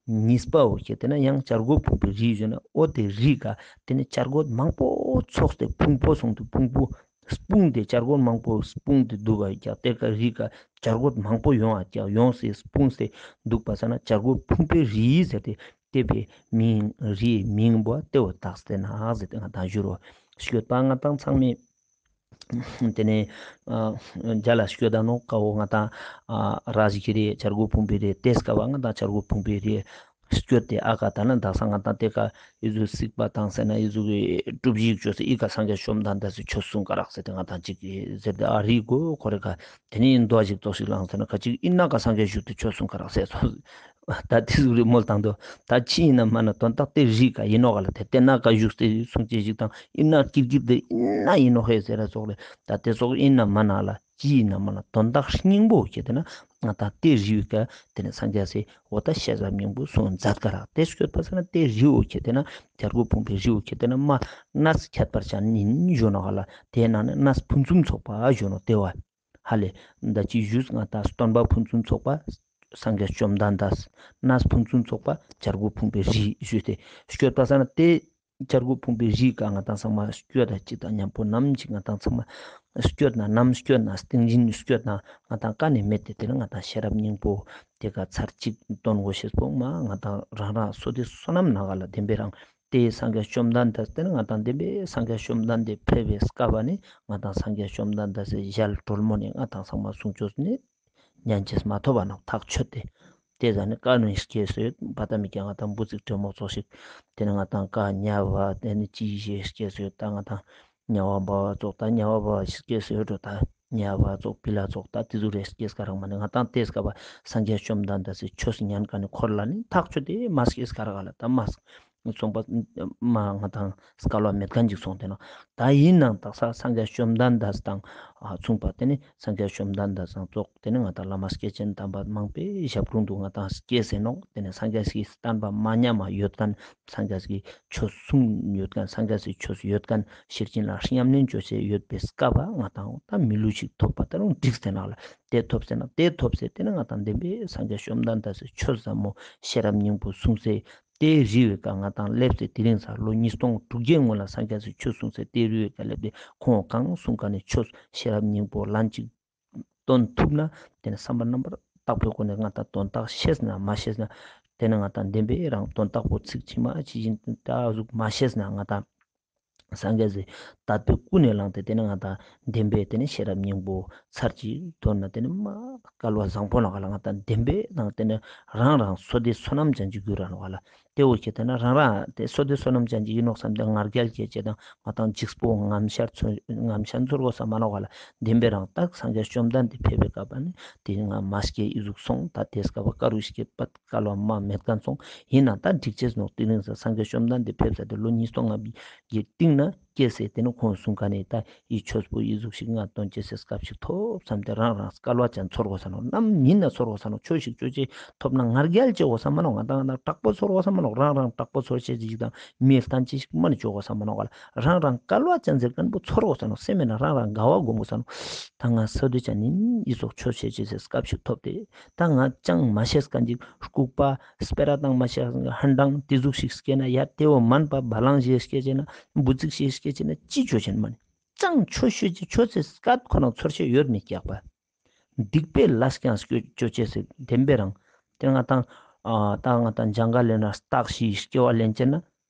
གཉིས་པ་བོ་ཁྱེར་ཏེ་ན་ཡང་བྱ་རྒོད་ཕུང་པོའི་རིས་ཞུ་ན་ཨོ་དེ་རིས་ག་དེ་ནས་བྱ་རྒོད་མང་པོ་ཚོགས་ཏེ་ཕུང་པོ་སོང་དུ་ཕུང་པོ་སྤུངས་ཏེ་བྱ་རྒོད་མང་པོ་སྤུངས་ཏེ་འདུག་ག་ཡ་དེ་ག་རིས་ག་བྱ་རྒོད་མང་པོ་ཡོང་ཨ་ཀྱག་ཡོང་སེ་སྤུངས་སེ་འདུག་པ་ས་ན་བྱ་རྒོད་ཕུང་པོའི་རིས་ཟེར་ཏེ། དེ་བས་མིང་རིའི་མིང་བོ་ཏེ་བོ་བཏགས་ཏེ་ན་ཟེར་ཏེ་ང་ཏང་ཞུ་རོ། སྐྱོད་པ་ང་ཏང་ཚང་མས་དེ་ནས་ཨ་རྒྱ་ལ་སྐྱོད་ད་ནོ་ཀ་བོ་ང་ཏང་ཨ་ར་ཞིག་གི་རེད། བྱ་རྒོད་ཕུང་པོའི་རེད། ཏེས་ཀ་བ་ང་ཏང་བྱ་རྒོད་ཕུང་པོའི་རེད། སྐྱོད་དེ་ཨ་ཀ་ད་ན་དག་ས་ང་ཏང་དེ་ཀ་ཨི་ཟུ་སིག་པ་དང་ཟེར་ན་ཨི་ཟུ་གི་སྒྲུབ་གཞི་བཅོས་སེ་ཨི་ཀ་སངས་རྒྱས་བཅོམ་ལྡན་འདས་སི་ཆོས་གསུང་ཀ་རག་ཟེར་ཏེ་ང་ཏང་ཅིག་ཟེར་ཏེ་ཨ་རི་གོ་ཁོ་རེ་ཀ་དེ་ནས་མདོ་ཞིག་ཏོག་ཞིག་ལངས་ཟེར་ན་ཁ་ཅིག་ཨི་ན་ཀ་སངས་རྒྱས་བཞུགས་ཏེ་ཆོས་གསུང་ཀ་རག་ཟེར་སོང་། ད་དེ་ཟུག་རེ་མོལ་བཏང་དོ། ད་ཅི་ཡིན་ན་མ་ན་དོན་དག་དེ་རིགས་ཀ་ཡིན་ནོ་ག་ལ་དེ་དེ་ན་ཀ་བཞུགས་ཏེ་གསུང་ཅེས་ཞིག་དང་ཨི་ན་ཀིར་ཀིར་དེ་ཨི་ན་ཡིན་ནོ་ཧེ་ཟེར་ར་སོགས་རེ། ད་དེ་སོགས་ཡིན་ན་མ་ན་ལ་ཅི་ཡིན་ན་མ་ན་དོན་དག་སྙིང་པོ་ཁྱེར་ཏེ་ན་ང་ད་དེ་རིགས་ཀ་དེ་ནས་སངས་རྒྱས་སི་འོ་ད་ཤེས་རབ་སྙིང་པོ་གསུང་མཛད་ཀ་ར་དེ་སྐྱོད་པ་ས་ན་དེ་རིགས་འོ་ཁྱེར་ཏེ་ན་བྱ་རྒོད་ཕུང་པོའི་རིགས་འོ་ཁྱེར་ཏེ་ན་མ་གནས་ཁྱད་པར་ཅན་ཡིན་ཞུ་ནོ་ག་ལ་དེ་ན་ནི་གནས་ཕུན་སུམ་ཚོགས་པ་ཞུ་ནོ་དེ་བ། ཧ་ལས། ད་ཅི་ཞུས་ང་ད་སྟོན་པ་ཕུན་སུམ་ཚོགས་པ། སངས་རྒྱས་བཅོམ་ལྡན་འདས། གནས་ཕུན་སུམ་ཚོགས་པ་བྱ་རྒོད་ཕུང་པོའི་རིས་ཞུས་ཏེ། སྐྱོད་པ་ས་ན་དེ་བྱ་རྒོད་ཕུང་པོའི་རིས་ཀ་ང་ད་ཚང་མ་སྐྱོད་ད་ཅི་ད་མཉམ་པོ་ནམ་ཅིག་ང་ད་ཚང་མ་སྐྱོད་ན་ནམ་སྐྱོད་ན་སྟེང་བཞིན་སྐྱོད་ན་ང་ད་ཀ་ནས་མེད་དེ་དེ་ལ་ང་ད་ཤེས་རབ་སྙིང་པོ་དེ་ཀ་ཚར་གཅིག་སྟོན་དགོས་ཤེས་པོ་མ་ང་ད་རང་རང་བསོད་བདེ་བསོད་ནམས་ན་ག་ལ་བདེན་པའི་རང་། དེ་སངས་རྒྱས་བཅོམ་ལྡན་འདས་དེ་ནི་ང་དང་བདེན་པའི་སངས་རྒྱས་བཅོམ་ལྡན་འདས་ཕེབས་པའི་སྐབས་ནི་ང་དང་སངས་རྒྱས་བཅོམ་ལྡན་འདས་སི་ཞལ་དྲོན་མོ་ནས་ང་དང་ཚང་མ་གསུང་ཆོས་ནི་ཉན་ཅེས་མ་ཐོབ་པ་ནོ་ཐག་ཆོད་དེ། དེ་ཟ་ནི་བཀའ་ནི་སྐྱེས་སོད་བ་ད་མི་ཀྱང་ང་དང་འབུ་ཚིག་དྲོན་མོ་ཚོགས་ཤིག་དེ་ནི་ང་དང་བཀའ་ཉ་བ་དེ་ནི་ཅི་ཞེས་སྐྱེས་སོད་ད་ང་དང་ཉ་བ་འབའ་བ་ཙོགས་ད་ཉ་བ་འབའ་བ་ཞིག་སྐྱེས་སོད་འགྲོ་ད་ཉ་བ་ཙོགས་པི་ལ་ཙོགས་ད་དེ་ཟུག་རེ་སྐྱེས་ཀ་རག་མ་ནི་ང་དང་དེ་སྐབས་སངས་རྒྱས་བཅོམ་ལྡན་འདས་སི་ཆོས་སི་ཉན་ཀ་ནི་འཁོར་ལ་ནི་ཐག་ཆོད་དེ་མ་སྐྱེས་ཀ་རག་ལ་ད་མ་སྐྱེས། ཚོང་པ་མ་ང་དང་སྐལ་བ་མེད་མཁན་ཅིག་སོང་དེ་ནོ། ད་ཡིན་ནང་དག་ས་སངས་རྒྱས་བཅོམ་ལྡན་འདས་དང་མཚུངས་པ་དེ་ནི་སངས་རྒྱས་བཅོམ་ལྡན་འདས་དང་ཙོགས་དེ་ནི་ང་དང་བླ་མ་སྐྱེས་ཆེན་དམ་པ་མང་པོའི་ཞབས་དྲུང་དུ་ང་དང་སྐྱེས་ཟེར་ནོ། དེ་ནི་སངས་རྒྱས་ཀྱི་བསྟན་པ་མ་ཉམས་པ་ཡོད་མཁན་སངས་རྒྱས་ཀྱི་ཆོས་གསུང་ཡོད་མཁན་སངས་རྒྱས་ཀྱི་ཆོས་ཡོད་མཁན་ཤེར་ཕྱིན་ལ་ཉམས་ལེན་བཅོ་བྱེད་ཡོད་པའི་སྐབས་ང་དང་ད་མི་ལུས་ཤིག་ཐོབ་པ་ད་རུང་འགྲིག་ཟེར་ནག་ལ་དེ་ཐོབ་ཟེར་ན་དེ་ཐོབ་ཟེར་དེ་ནི་ང་དང་བདེན་པའི་སངས་རྒྱས་བཅོམ་ལྡན་འདས་ཀྱི་ཆོས་ཟབ་མོ་ཤེས་རབ་སྙིང་པོ་གསུང་སའི། དེ་རི་བོའི་ཀ་ང་དང་སླེབས་ཏེ་དེ་རིང་ས་ལོ་ཉིས་སྟོང་དྲུག་བརྒྱའི་སྔོན་ལ་སངས་རྒྱས་སུ་ཆོས་གསུངས་སའི་དེ་རི་བོའི་ཀ་སླེབས་ཏེ་ཁོང་གང་གསུང་ག་ནས་ཆོས་ཤེས་རབ་སྙིང་པོ་ལན་གཅིག་སྟོན་ཐུབ་ན་དེ་ནི་བསམ་པ་རྣམ་པར་དག་པའི་སྒོ་ནས་ང་དང་དོན་དག་ཤེས་ན་མ་ཤེས་ན་དེ་ནི་ང་དང་བདེན་པའི་རང་དོན་དག་པོ་ཚིག་ཕྱི་མ་ཕྱི་བཞིན་ད་གཟུགས་མ་ཤེས་ན་ང་དང་། སངས་རྒྱས་སི་དད་པའི་ཀུན་ནས་བསླངས་ཏེ་དེ་ནི་ང་དང་བདེན་པའི་དེ་ནི་ཤེས་རབ་སྙིང་པོ་ཚར་གཅིག་དོར་ན་དེ་ནི་མ་སྐལ་བ་བཟང་པོ་ནང་ག་ལ་ང་དང་བདེན་པའི་ནང་དེ་ནི་རང་རང་བསོད་བདེ་བསོད་ནམས་ཅན་གྱི་རྒྱུ་ར་ནོ་ག་ལ་དེ་འོ་ཁྱེད་དེ་ན་རང་རང་དེ་བསོད་བདེ་བསོད་ནམས་ཅན་གྱི་ཡིན་ནོག་བསམ་སྟེ་ང་རྒྱལ་སྐྱེ་ཅེ་དང་ང་དང་འཇིགས་པོ་ངམ་ཤར་ཚོ་ངམ་ཤར་ཚོར་གོ་ས་མ་ནོ་ག་ལ་བདེན་པའི་རང་ད་སངས་རྒྱས་བཅོམ་ལྡན་འདས་ཕེབས་པའི་སྐབས་ནི་དེ་ང་མ་སྐྱེ་ཨི་ཟུག་སོང་ད་དེ་སྐབས་ཀ་རུ་སྐྱེ་པ། སྐལ་བ་མ་མེད་མཁན་སོང་། ཡིན་ན་ད་འགྲིག་ཅེས་ནོག་དེ་རིང་ས་སངས་རྒྱས་བཅོམ་ལྡན་འདས་ཕེབས་ས་དེ་ལོ་ཉིས་སྟོང་ལྔ་བརྒྱའི་སྟེང་ན་སྐྱེས་སེ་དེ་ནི་ཁོང་གསུང་ག་ནས་ད་ཡི་ཆོས་པོ་ཡི་གཟུགས་ཤིག་ང་སྟོན་ཅེས་སེ་སྐབས་ཤིག་ཐོབ་བསམ་སྟེ་རང་རང་སྐལ་བ་ཅན་ཚོར་དགོས་ས་ནོག་ནམ་ཉིན་ན་ཚོར་དགོས་ས་ནོག་ཆོས་ཤིག་ཆོས་ཅེས་ཐོབ་ན་ང་རྒྱལ་ཅེས་དགོས་ས་མ་ནོག་ང་དང་ང་དང་དྲག་པོ་ཚོར་དགོས་ས་མ་ནོག་རང་རང་དྲག་པོ་ཚོར་ཤེས་ཅིག་དང་མི་ལྟན་ཅེས་ཤིག་མ་ནི་ཅོ་དགོས་ས་མ་ནོག་ག་ལ་རང་རང་སྐལ་བ་ཅན་ཟེར་མཁན་པོ་ཚོར་དགོས་ས་ནོག་སེམས་མེད་ན་རང་རང་དགའ་བ་སྒོམ་དགོས་ས་ནོག་ད་ང་ས་དུས་ཅན་ནི་ཡི་སོགས་ཆོས་ཤེས་ཅེས་སེ་སྐབས་ཤིག་ཐོབ་སྟེ། ད་ང་ཅང་མ་ཤེས་ཀ་འཇིག་ལྐུགས་པ་སྤེ་ར་དང་མ་ཤེས་ཀ་ཧན་ཏང་དེ་ཟུག་ཞིག་སྐྱེས་ན་ཡ་དེ་བོ་མན་པ་བ་ལང་ཞེས་སྐྱེས་ཅེ་ན་འབུ་ཚིག་ཞེས་སྐྱེས་ཅེ་ན་ཅི་ཆོས་ཅན་མ་ནི་ཅང་ཆོས་ཤོད་ཅེ་ཆོས་ཚེ་སྐད་ཁོ་ན་ཚོར་ཤེས་ཡོད་མི་སྐྱག་པ། སྡིག་པའི་ལས་ཀྱང་སྐྱོ་ཆོས་ཅེས་སེ་བདེན་པའི་རང་དེ་ང་དང་ཨ་ད་ང་དང་ཇང་ག་ལེ་ན་སྟག་ཤི་སྐྱེ་བ་ལེན་ཅེ་ན།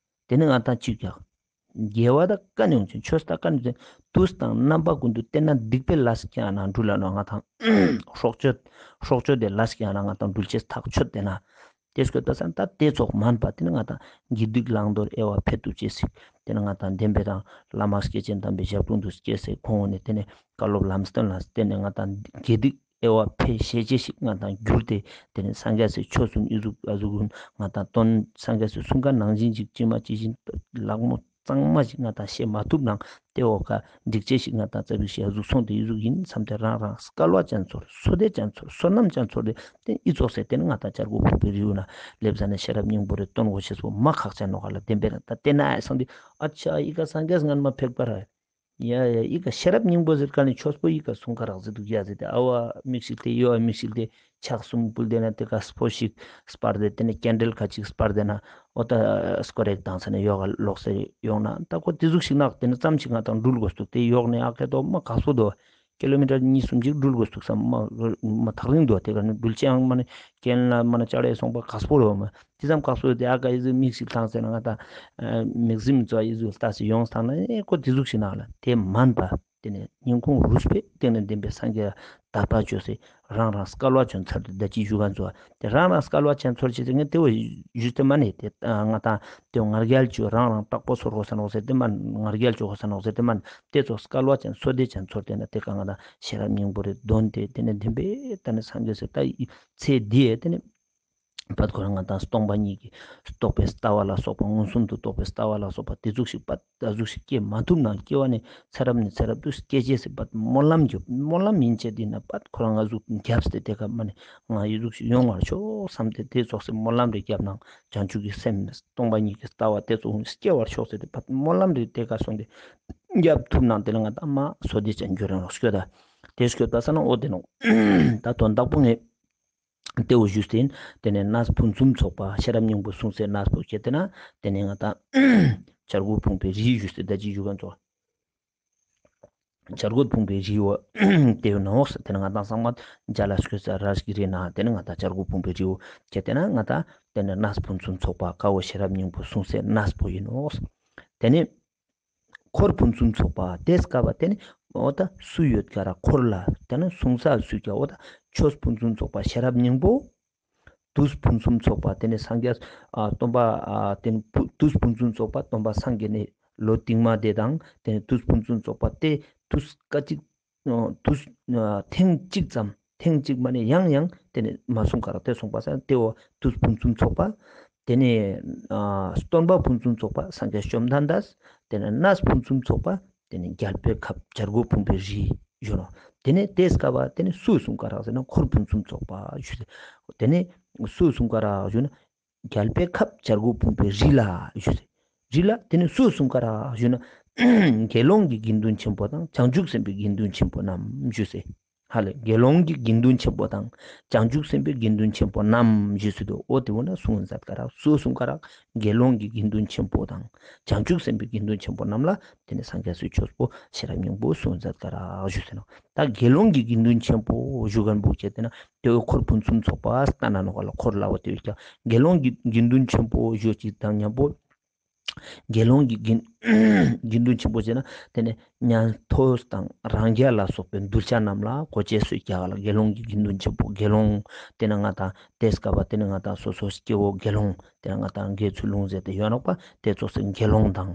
དེ་ནི་ང་དང་གཅིག་ཀྱང་། དགེ་བ་དང་ཀ་ནས་འོང་ཅིང་ཆོས་དང་ཀ་ནས་འཛིན། དུས་དང་རྣམ་པ་ཀུན་ཏུ་བསྟེན་ན་སྡིག་པའི་ལས་ཀྱང་ན་འགྲུལ་ལ་ནོ་ང་དང་། སྲོག་གཅོད། སྲོག་གཅོད་དེ་ལས་ཀྱང་ན་ང་དང་འགྲུལ་ཅེས་ཐག་ཆོད་དེ་ན། དེ་སྐད་ད་ས་ད་དེ་ཚོགས་མན་པ་དེ་ནི་ང་དང་དགེ་སྡིག་བླང་དོར་དབྱེ་བ་ཕེ་ཐུབ་ཅེས་ཤིག་དེ་ནི་ང་དང་བདེན་པའི་རང་བླ་མ་སྐྱེས་ཆེན་དམ་པའི་ཞབས་དྲུང་དུ་སྐྱེས་སའི་ཁོང་ནས་དེ་ནི་བཀའ་སློབ་ལམ་སྟོན་ལ་དེ་ནི་ང་དང་དགེ་སྡིག་དབྱེ་བ་ཕེ་ཤེས་ཅེས་ཤིག་ང་དང་བསྒྱུར་ཏེ་དེ་ནི་སངས་རྒྱས་སི་ཆོས་གསུམ་ཨི་ཟུག་ཨ་ཟུག་ཀུན་ང་དང་དོན་སངས་རྒྱས་སི་གསུང་ཁ་ནང་བཞིན་ཅིག་ཅི་མ་ཅི་བཞིན་ལག་མོ་གཙང་མ་ཞིག་ང་དང་བཤད་མ་ཐུབ་ནང་དེ་འོ་ཀ་འགྲིག་ཅེས་ཤིག་ང་དང་རྩ་བིག་ཤིག་ཨ་ཟུག་སོང་དེ་ཨི་ཟུག་ཡིན་བསམ་སྟེ་རང་རང་སྐལ་བ་ཅན་ཚོར་བསོད་བདེ་ཅན་ཚོར་བསོད་ནམས་ཅན་ཚོར་དེ་དེ་ཨི་ཙོགས་སེ་དེ་ནི་ང་དང་བྱ་རྒོད་ཕུང་པོའི་རི་བོ་ན་སླེབས་ས་ནས་ཤེས་རབ་སྙིང་པོ་རེ་སྟོན་དགོས་ཤེས་པོ་མ་ཁག་ཅན་ནོ་ག་ལ་བདེན་པའི་རང་ད་དེ་ན་ཨ་སང་དེ་ཨ་ཆ་ཨི་ཀ་སངས་རྒྱས་སྔན་མ་ཕེག་པ་ར། ཡ་ཡ་ཨི་ཀ་ཤེས་རབ་སྙིང་པོ་ཟེར་ག་ནི་ཆོས་པོ་ཨི་ཀ་གསུང་ཁ་རག་ཟེར་འདུག་ཡ་ཟེར་ཏེ་ཨ་བ་མིག་ཤིག་དེ་ཡོ་ཨ་མིག་ཤིག་དེ་ཕྱག་གསུམ་ཕུལ་དེ་ན་དེ་ཀ་སྤོ་ཞིག་སྤར་དེ་དེ་ནས་ཀེན་ཌལ་ཁ་ཅིག་སྤར་དེ་ན་ཨོ་ད་སྐོར་རེག་དང་ས་ནས་ཡོ་ག་ལོག་སེ་ཡོང་ན་ད་ཁོ་དེ་ཟུག་ཞིག་ནག་དེ་ནི་ཙམ་ཞིག་ང་དང་འགྲུལ་དགོས་འདུག་དེ་ཡོག་ནས་ཨ་ཁེ་དོ་མ་ག་སོ་དོ་ཀི་ལོ་མི་ཊར་གཉིས་གསུམ་ཅིག་འགྲུལ་དགོས་འདུག་བསམ་མ་མ་ཐག་རིང་དོ་དེ་ཀ་ནི་འགྲུལ་ཅེ་ཨང་མ་ནི་ཀེན་ལ་མ་ན་ཅ་ལེ་སོང་པ་ག་སོ་རོ་མ། དེ་ཙམ་བཀག་སོ་དེ་ཨ་ཀ་ཨི་ཟུ་མིག་ཤིག་ཐང་ཟེར་ན་ང་ད་མིག་ཟིམ་ཙོ་ཨི་ཟུ་ལྟ་སི་ཡོང་སྟངས་ན་ཨེ་ཁོ་དེ་ཟུག་ཤིག་ནང་ལ་དེ་མན་པ་དེ་ནས་སྙིང་ཁུང་རུས་པའི་གཏིང་ནས་ལྡན་པའི་སངས་རྒྱས་དད་པ་བཅོས་སེ་རང་རང་སྐལ་བ་ཅན་ཚར་དུ་ད་ཅི་ཞུ་ག་ཚོ་དེ་རང་རང་སྐལ་བ་ཅན་ཚོར་ཅི་ཟེར་ངས་དེ་བོ་ཞུས་ཏེ་མ་ནས་དེ་ང་དང་དེ་ང་རྒྱལ་བཅོས་རང་རང་དྲག་པོ་ཚོར་དགོས་ས་ནོག་ཟེར་དེ་མ་ང་རྒྱལ་བཅོས་དགོས་ས་ནོག་ཟེར་དེ་མ་དེ་ཚོ་སྐལ་བ་ཅན་བསོད་བདེ་ཅན་ཚོར་དེ་ན་དེ་ཀ་ང་དང་ཤེས་རབ་སྙིང་པོ་རེ་འདོན་ཏེ་དེ་ནས་ལྡན་པའི་ད་ནི་སངས་རྒྱས་སེ་ད་ཚེ་འདིའི་དེ་ནས། བད་ཁོ་རང་ང་དང་སྟོང་པ་ཉིད་ཀྱི་རྟོགས་པའི་ལྟ་བ་ལ་སོགས་པ་མངོན་སུམ་དུ་རྟོགས་པའི་ལྟ་བ་ལ་སོགས་པ་དེ་ཟུག་ཞིག་བད་ད་ཟུག་ཞིག་སྐྱེ་མ་ཐུབ་ན་སྐྱེ་བ་ནས་ཚེ་རབས་ནས་ཚེ་རབས་དུ་སྐྱེ་ཅེས་སི་བད་སྨོན་ལམ་རྒྱོབ། སྨོན་ལམ་ཡིན་ཅེས་དེ་ན་བད་ཁོ་རང་ང་ཟུག་རྒྱབ་སྟེ་དེ་ཀ་མ་ནས་ང་ཡི་ཟུག་ཞིག་ཡོང་བར་ཤོག་བསམ་སྟེ་དེ་ཙོགས་སི་སྨོན་ལམ་རེ་རྒྱབ་ནང་བྱང་ཆུབ་ཀྱི་སེམས་སྟོང་པ་ཉིད་ཀྱི་ལྟ་བ་དེ་ཙོགས་སྐྱེ་བར་ཤོག་ཟེར་ཏེ་བད་སྨོན་ལམ་རེ་དེ་ཀ་སོང་སྟེ་རྒྱབ་ཐུབ་ནང་དེ་ལ་ང་དང་མ་བསོད་བདེ་ཅན་འགྱུར་རང་ལོག་སྐྱོ་ད་དེ་སྐྱོ་ད་ས་ན་འོ་དེ་ནོ་ད་དོན་དག་པོ་ངས། དེའུ་ཞུས་ཏེ་དེ་ནས་གནས་ཕུན་སུམ་ཚོགས་པ་ཤེས་རབ་སྙིང་པོ་གསུངས་སའི་གནས་པོ་ཁྱེད་དེ་ན་དེ་ནས་ང་དང་བྱ་རྒོད་ཕུང་པོའི་རི་ཞུས་ཏེ་ད་ཅི་ཞུ་ག་ཚོ། བྱ་རྒོད་ཕུང་པོའི་རི་བོ་དེའུ་ནོག་ས་དེ་ནས་ང་དང་ཚང་མ་འཇའ་ལ་སྐྱོད་ས་ར་ཞིག་རེད་ན་དེ་ནས་ང་དང་བྱ་རྒོད་ཕུང་པོའི་རི་བོ་ཁྱེད་དེ་ན་ང་དང་དེ་ནས་གནས་ཕུན་སུམ་ཚོགས་པ་ཀ་བོ་ཤེས་རབ་སྙིང་པོ་གསུངས་སའི་གནས་པོ་ཡིན་ནོག་ས། དེ་ནས། འཁོར་ཕུན་སུམ་ཚོགས་པ་དེ་སྐབས་པ་དེ་ནི་འོ་ད་སུ་ཡོད་ཀྱ་ར་འཁོར་ལ་དེ་ནི་གསུང་ས་སུ་ཀྱ་འོ་ད་ཆོས་ཕུན་སུམ་ཚོགས་པ་ཤེས་རབ་སྙིང་པོ། དུས་ཕུན་སུམ་ཚོགས་པ་དེ་ནི་སངས་རྒྱས་ཨ་སྟོན་པ་ཨ་དེ་ནི་ཕུ་དུས་ཕུན་སུམ་ཚོགས་པ་སྟོན་པ་སངས་རྒྱས་ནས་ལོ་སྟིང་མ་དེ་དང་དེ་ནི་དུས་ཕུན་སུམ་ཚོགས་པ་དེ་དུས་སྐད་ཅིག་དུས་ཐེངས་གཅིག་ཙམ། ཐེངས་གཅིག་མ་ནས་ཡང་ཡང་དེ་ནས་མ་གསུང་ག་ར་དེ་གསུངས་པ་སང་དེ་འོ་དུས་ཕུན་སུམ་ཚོགས་པ། དེ་ནས་ཨ་སྟོན་པ་ཕུན་སུམ་ཚོགས་པ་སངས་རྒྱས་བཅོམ་ལྡན་འདས། དེ་ནས་གནས་ཕུན་སུམ་ཚོགས་པ། དེ་ནས་རྒྱལ་པོའི་ཁབ་བྱ་རྒོད་ཕུང་པོའི་རི་ཞུ་ནོ། དེ་ནས་དེ་སྐབས་པ་དེ་ནས་སུ་གསུང་ག་ར་ཟེར་ན་འཁོར་ཕུན་སུམ་ཚོགས་པ་ཞུ་ཟེར། དེ་ནས་སུ་གསུང་ག་ར་ཞུ་ན། རྒྱལ་པོའི་ཁབ་བྱ་རྒོད་ཕུང་པོའི་རི་ལ་ཞུ་ཟེར། རི་ལ་དེ་ནི་སུ་གསུང་ག་ར་ཞུ་ན། དགེ་སློང་གི་དགེ་འདུན་ཆེན་པོ་དང་བྱང་ཆུབ་སེམས་དཔའི་དགེ་འདུན་ཆེན་པོ་རྣམས་ཞུ་ཟེར། ཧ་ལས་དགེ་སློང་གི་དགེ་འདུན་ཆེན་པོ་དང་བྱང་ཆུབ་སེམས་དཔའི་དགེ་འདུན་ཆེན་པོ་རྣམས་ཞུ་ཟེར་དུ་འོ་དེ་འོ་ན་གསུང་མཛད་ག་ར་སུ་གསུང་ག་ར་དགེ་སློང་གི་དགེ་འདུན་ཆེན་པོ་དང་བྱང་ཆུབ་སེམས་དཔའི་དགེ་འདུན་ཆེན་པོ་རྣམས་ལ་དེ་ནི་སངས་རྒྱས་སུ་ཆོས་པོ་ཤེས་རབ་སྙིང་པོ་གསུང་མཛད་ག་ར་ཞུ་ཟེར་ནོ། ད་དགེ་སློང་གི་དགེ་འདུན་ཆེན་པོ་ཞུ་མཁན་པོ་ཁྱེད་དེ་ན་དེ་འོ་འཁོར་ཕུན་སུམ་ཚོགས་པ་ལྟ་ན་ནོ་ག་ལ་འཁོར་ལ་བ་དེ་ཀྱང་དགེ་སློང་གི་དགེ་འདུན་ཆེན་པོ་ཞུ་ཅིག་དང་མཉམ་པོ། དགེ་སློང་གི་དགེ་དགེ་འདུན་ཆེན་པོ་ཟེར་ན་དེ་ནི་ཉན་ཐོས་དང་རང་རྒྱལ་ལ་སོགས་པའི་གདུལ་བྱ་རྣམས་ལ་གོ་ཆེ་སོས་རྒྱག་ལ་དགེ་སློང་གི་དགེ་འདུན་ཆེན་པོ་དགེ་སློང་དེ་ནི་ང་དང་དེ་སྐབས་པ་དེ་ནི་ང་དང་སོ་སོ་སྐྱེ་བོ་དགེ་སློང་དེ་ནི་ང་དང་དགེ་ཚུལ་སློང་ཟེར་ཏེ་ཡོད་ནོག་པ་དེ་ཚོ་སེ་དགེ་སློང་དང་